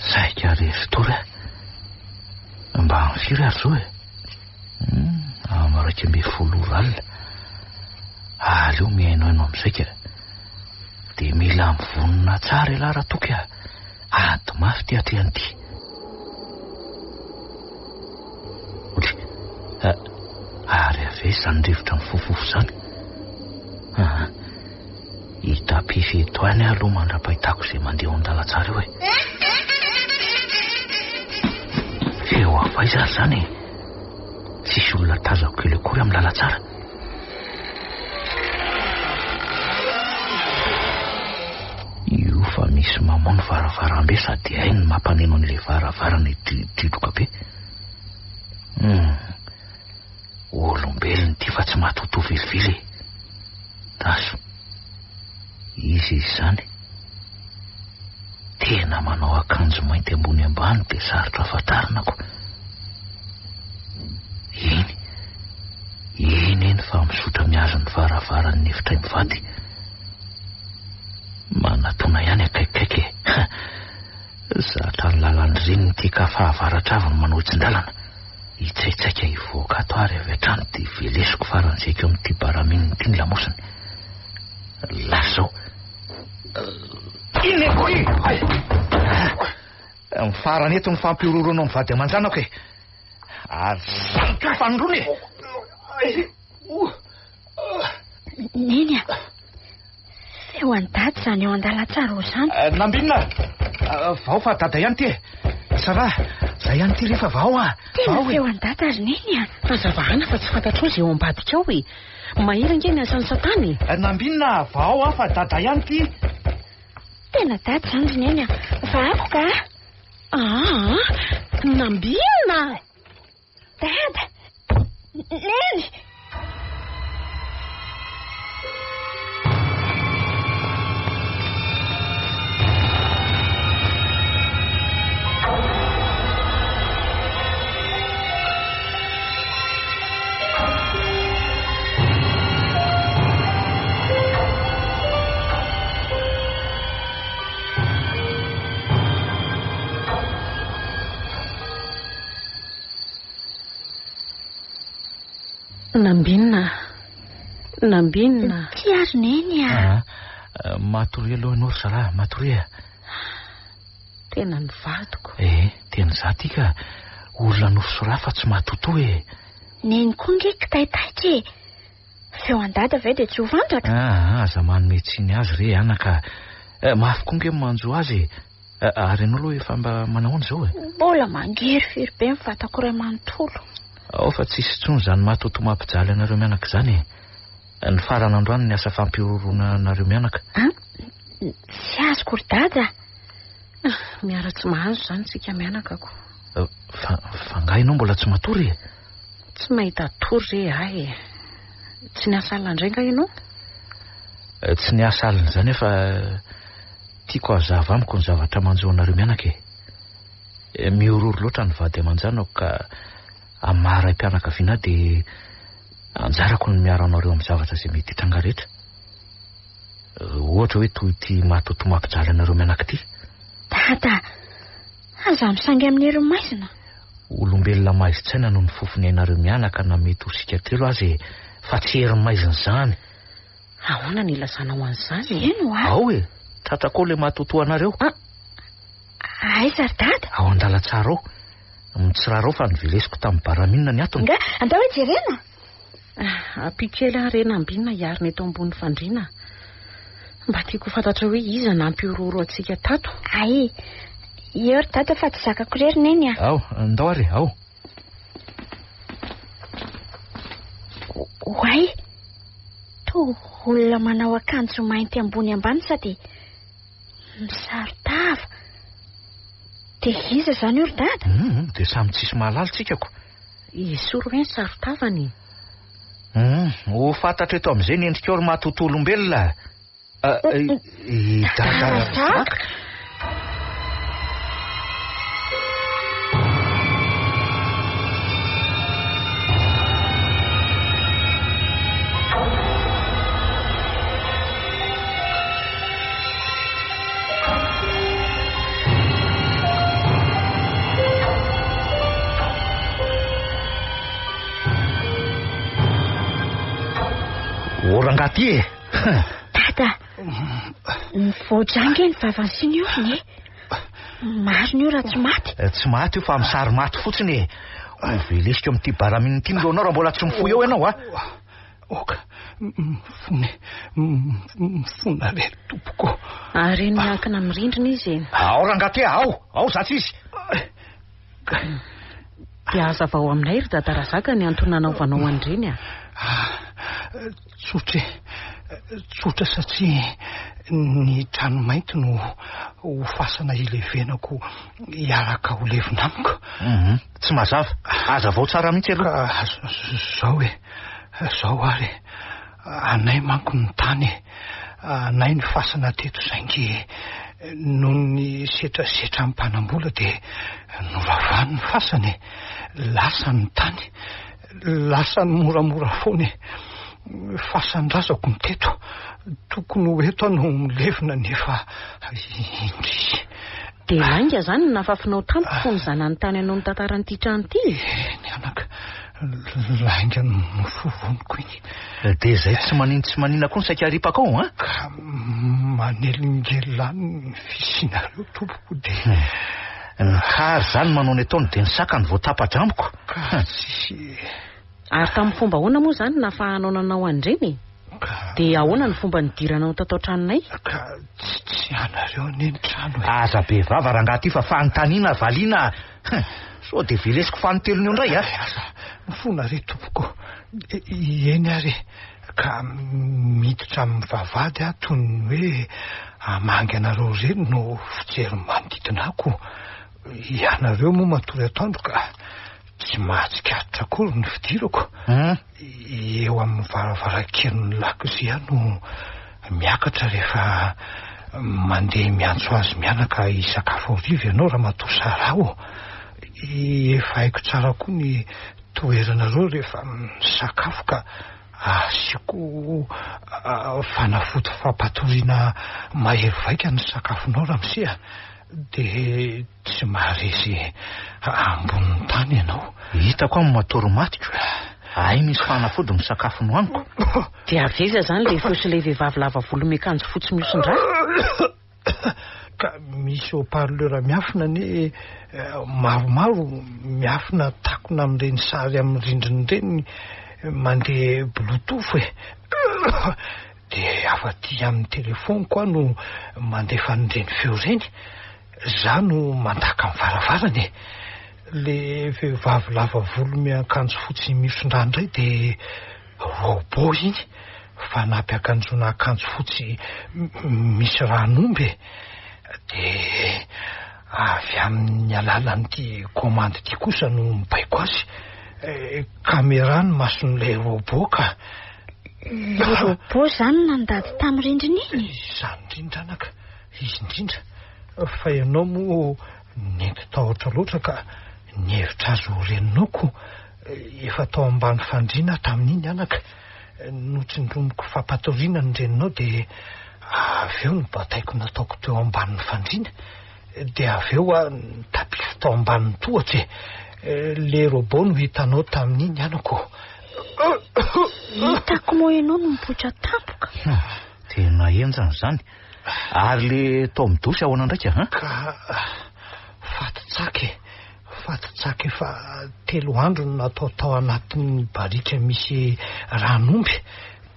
Speaker 5: Saika resy tory aho. Mba amin'ny firy ary izao e? Hmm, amin'ny 11 ora alina. Aleo mihainohaino amin'izay ka. Dia mila mivonona tsara ialahy Ratoky a. Ady mafy ity atrehana ity. Ory. Ary avy aiza izany rivotra mifofofo izany? Aa. Hitapify eto ihany aho aloha mandra-pahitako izay mandeha eo an-dalantsara eo e. Feo avy aiza ary izany e? Tsisy olona tazako kely akory amin'ny lalantsara. Io fa misy mamoha ny varavarambe sady hainy ny mampaneno an'ilay varavarana hidridroka be. Hum. Olombelona ity fa tsy matotoa velively e. Daso. Iza izy izany? Tena manao akanjo mainty ambony ambany dia sarotra fantarina ko. Eny. Eny eny fa mizotra mihazo ny varavaran'ny efitray mivady. Manatona ihany akaikikaiky e. Zatra ny lalan-dririnina ity ka fahavaratra avy no manao hitsin-dalana. Hitsaitsaika hivoaka ato ary avy hatrany dia velesiko faran'izay haiko amin'ity baramine ity ny lamosiny. Lasa izao. Inona e koi? Ay! Ny farany eto ny fampihorohoroanao ny vady aman-janako e. Ary izany koa fanindroany e.
Speaker 4: Neny a! Feo an'i Dada izany eo an-dalantsara eo izany.
Speaker 5: Eh, Nambinina! Eh, vao fa Dada ihany ity e. Sarah, zay ihany ity rehefa vao ah.
Speaker 4: Tena
Speaker 5: Vao e.
Speaker 4: feo an'i Dada ry Neny a!
Speaker 1: Fa zavahana fa tsy fantatrao izay ao ambadika ao e. Mahery ange ny asan'i Satana e.
Speaker 5: Eh, Nambinina, vao ah fa Dada ihany ity.
Speaker 4: Tena Dada izany ry Neny a! Vahako ka!
Speaker 1: Aa, Nambinina!
Speaker 4: Dada! Neny!
Speaker 1: Nambinina Nambinina.
Speaker 4: Ty ary neny a.
Speaker 5: Ah, ah, matoria aloha ianao ry zalahy, matoria.
Speaker 1: Tena ny vadiko.
Speaker 5: Eh, tena za ty ka. Olona nofo fa tsy matotoa e.
Speaker 4: Neny koa nge kitaitaitra e. Feo an-dada ve dia tsy ho fantraka?
Speaker 5: Ah, aza manome tsiny azy re anaka. Eh, mafy koa nge ny manjo azy e. Ary ianao aloha efa mba manahoana izao e?
Speaker 4: Mbola mangirifiry be ny vatako iray manontolo.
Speaker 5: Ao fa tsisy intsony izany matotoa mampijaly anareo mianaka izany e. Ny farany androany ny asa fampihorohoroana anareo mianaka.
Speaker 4: An? Tsy azoko ry dada
Speaker 1: a. Miara tsy mahazo izany isika mianaka ko.
Speaker 5: Fa, fa angaha ianao mbola tsy matory e?
Speaker 1: Tsy mahita tory re ahy e. Tsy niasa alina indray angaha ianao?
Speaker 5: Tsy niasa alina izany aho fa tiako hazava amiko ny zavatra manjo anareo mianaka e. Mihorohoro loatra ny vady aman-janako ka amin'ny maha raim-pianakaviana ahy dia anjarako ny miaro anareo amin'ny zavatra izay mety hitranga rehetra. Ohatra hoe toy ity matotoa mampijaly anareo mianaka ity.
Speaker 4: Dada, aza misangy amin'ny herin'ny maizina.
Speaker 5: Olombelona maizin-tsaina no nifofo ny ainareo mianaka na mety ho isika telo aza e, fa tsy herin'ny maizina izany.
Speaker 1: Ahoana no ilazanao an'izany e?
Speaker 4: Eny hoa.
Speaker 5: Ao e, tratrako ao ilay matotoa anareo.
Speaker 4: Ah, aiza ry dada?
Speaker 5: Ao an-dalantsara ao. Mitsirara ao fa novelesiko tamin'ny baraminina ny atony.
Speaker 4: Nga, andao hoe jerena.
Speaker 1: Ah, ampio kely aho re Nambinina hiarina eto ambony fandriana. Mba tiako ho fantatra hoe iza nampihorohoro antsika tato.
Speaker 4: Ay, eo ry dada fa tsy zakako irery neny a.
Speaker 5: Ao, ndao ary, ao.
Speaker 4: Oay, toa olona manao akanjo mainty ambony ambany sady misaron-tava. Dia iza izany io ry dada?
Speaker 5: Hum, dia samy tsisy mahalala tsika ko.
Speaker 1: Esory hoe ny saron-tavany e.
Speaker 5: Hum, ho fantatra eto amin'izay ny endrikao ry matotoa olombelona. I Dada Razaka. O rangahy ty e!
Speaker 4: Dada, mivoatra ange ny vavany sy ny orony e. Marina io raha tsy maty.
Speaker 5: Eh, tsy maty io fa misary maty fotsiny e. Ho velesiko amin'ity baramine ity ny lohanao raha mbola tsy mifoha eo ianao a.
Speaker 6: Oka, mifona e, mifona re tompoko.
Speaker 1: Ary eny miankina amin'ny rindrina izy e.
Speaker 5: Ao rangahy ty, ao, ao zatsy izy.
Speaker 1: Dia hazavao aminay ry Dada Razaka ny antony nanaovanao an'ireny a.
Speaker 6: Ah, tsotra e, tsotra satria ny trano mainty no ho fasana hilevenako hiaraka ho levona amiko.
Speaker 5: Mhm, tsy mazava, hazavao tsara mihitsy
Speaker 6: aloha. Ka zao e. Zao ary e, anay manko ny tany e, anay ny fasana teto saingy noho ny setrasetran'ny mpanambola dia noravany ny fasana e, lasa ny tany, lasany moramora foana e, fasan-drazako ny teto, tokony ho eto aho no milevina nefa indrisy.
Speaker 1: Dia lainga izany no nafafinao tamiko fony izaho nanontany anao ny tantaran'ity trano ity e?
Speaker 6: Eny anaka, lainga noforoniko iny.
Speaker 5: Dia izay tsy manin-tsy manina koa ny saika haripaka ao an?
Speaker 6: Ka manelingelina any ny fisianareo tompoko dia...
Speaker 5: Ny kary izany manao ny ataony dia ny saka no voatapa-dramboko.
Speaker 6: Ka tsisy...
Speaker 1: Ary tamin'ny fomba ahoana moa izany no nahafahanao nanao an'ireny e? Dia ahoana no fomba nidiranao tato an-tranonay?
Speaker 6: Ka tsy tsy anareo anie ny trano e.
Speaker 5: Aza be vava rangahy ty fa fanontaniana valiana a! Sao dia velesiko fanintelony eo indray a!
Speaker 6: Aza mifona re tompoko. Eny ary e, ka miditra amin'ny vavahady aho toy ny hoe hamangy anareo ireny no fijery manodidina ahy ko. Ianareo moa matory atoandro ka tsy mahatsikaritra akory ny fidirako. Eo amin'ny varavarankelin'ny lakozia no miakatra rehefa mandeha miantso azy mianaka hisakafo hariva ianao Ramatoa Sarah ô. Efa haiko tsara koa ny toeranareo rehefa misakafo ka asiako fanafody fampatoriana mahery vaika ny sakafonao ramose a. Dia tsy maharesy ambonin'ny tany ianao.
Speaker 5: Hitako aho matory matiko. Hay misy fanafody ny sakafo nohaniko.
Speaker 1: Dia avy aiza izany ilay feo sy ilay vehivavy lava volo miakanjo fotsy mihosin-drà?
Speaker 6: Ka misy haut-parleur miafina anie maromaro miafina takona amin'ireny sary amin'ny rindrina ireny mandeha bluetooth e. Dia avy aty amin'ny telefaoniko aho no mandefa an'ireny feo ireny. Za no mandaka ny varavarana e. Le vehivavy lava volo miankanjo fotsy mihoson-drà indray dia robot iny fa nampiakanjoana akanjo fotsy misy ran'omby e. Dia avy amin'ny alalan'ity commande ity kosa no mibaiko azy. Caméra ny mason'ilay robot ka.
Speaker 4: Ilay robot izany nandady tamin'ny rindrina iny?
Speaker 6: Izany indrindra anaka, izy indrindra. Fa ianao moa nentin-tahotra loatra ka nihevitra azy ho reninao ko. Efa tao ambany fandriana aho tamin'iny anaka. Notsindromiko fampatoriana ny reninao dia avy eo nobataiko nataoko teo ambanin'ny fandriana. Dia avy eo aho nitapify tao ambanin'ny tohatra e. Le robot no hitanao tamin'iny anako.
Speaker 4: Hitako moa ianao no mipoitra tampoka.
Speaker 5: Tena henjana izany. Ary le tao amin'ny dosy ahoana ndraika an?
Speaker 6: Ka faty tsaky e. Faty tsaky efa telo andro no natao tao anatin'ny barika misy ran'omby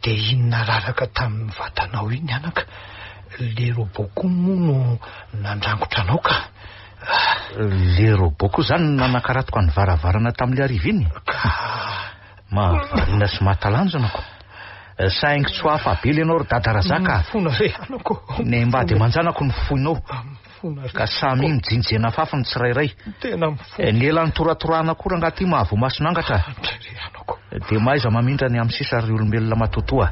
Speaker 6: dia iny nararaka tamin'ny vatanao iny anaka. Le robot koa moa no nandrangotra anao ka.
Speaker 5: Le robot koa izany no nanakaratoko ny varavarana tamin'ilay hariva iny?
Speaker 6: Ka.
Speaker 5: Mahavariana sy mahatalanjona ko. Saingy tsy ho afa-bela ianao ry Dada Razaka a.
Speaker 6: Mifona re anako.
Speaker 5: Ny mbady aman-janako no foinao.
Speaker 6: Mifona re.
Speaker 5: Ka samy mijinjena fafy ny tsirairay.
Speaker 6: Tena mifona.
Speaker 5: Ny ela nitoratorahana koa rangahy ity mahavoa mason'angatra.
Speaker 6: Andry re anako.
Speaker 5: Dia mahaiza mamindra ny amin'ny sisa ry olombelona matotoa.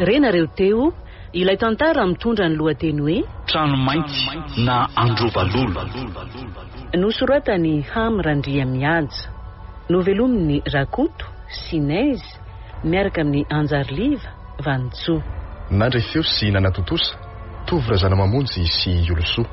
Speaker 1: Renareo teo ilay tantara mitondra ny lohateny hoe
Speaker 2: Trano mainty na Androvalolo.
Speaker 1: Nosoratan'i Hamy Randriamihaja. Novelomin'i Rakoto sy Neige miaraka amin'i Anjariliva, Vanintsoa.
Speaker 3: Nandre feo sy nanatontosa, Tovo Razanamamonjy sy Iolosoa.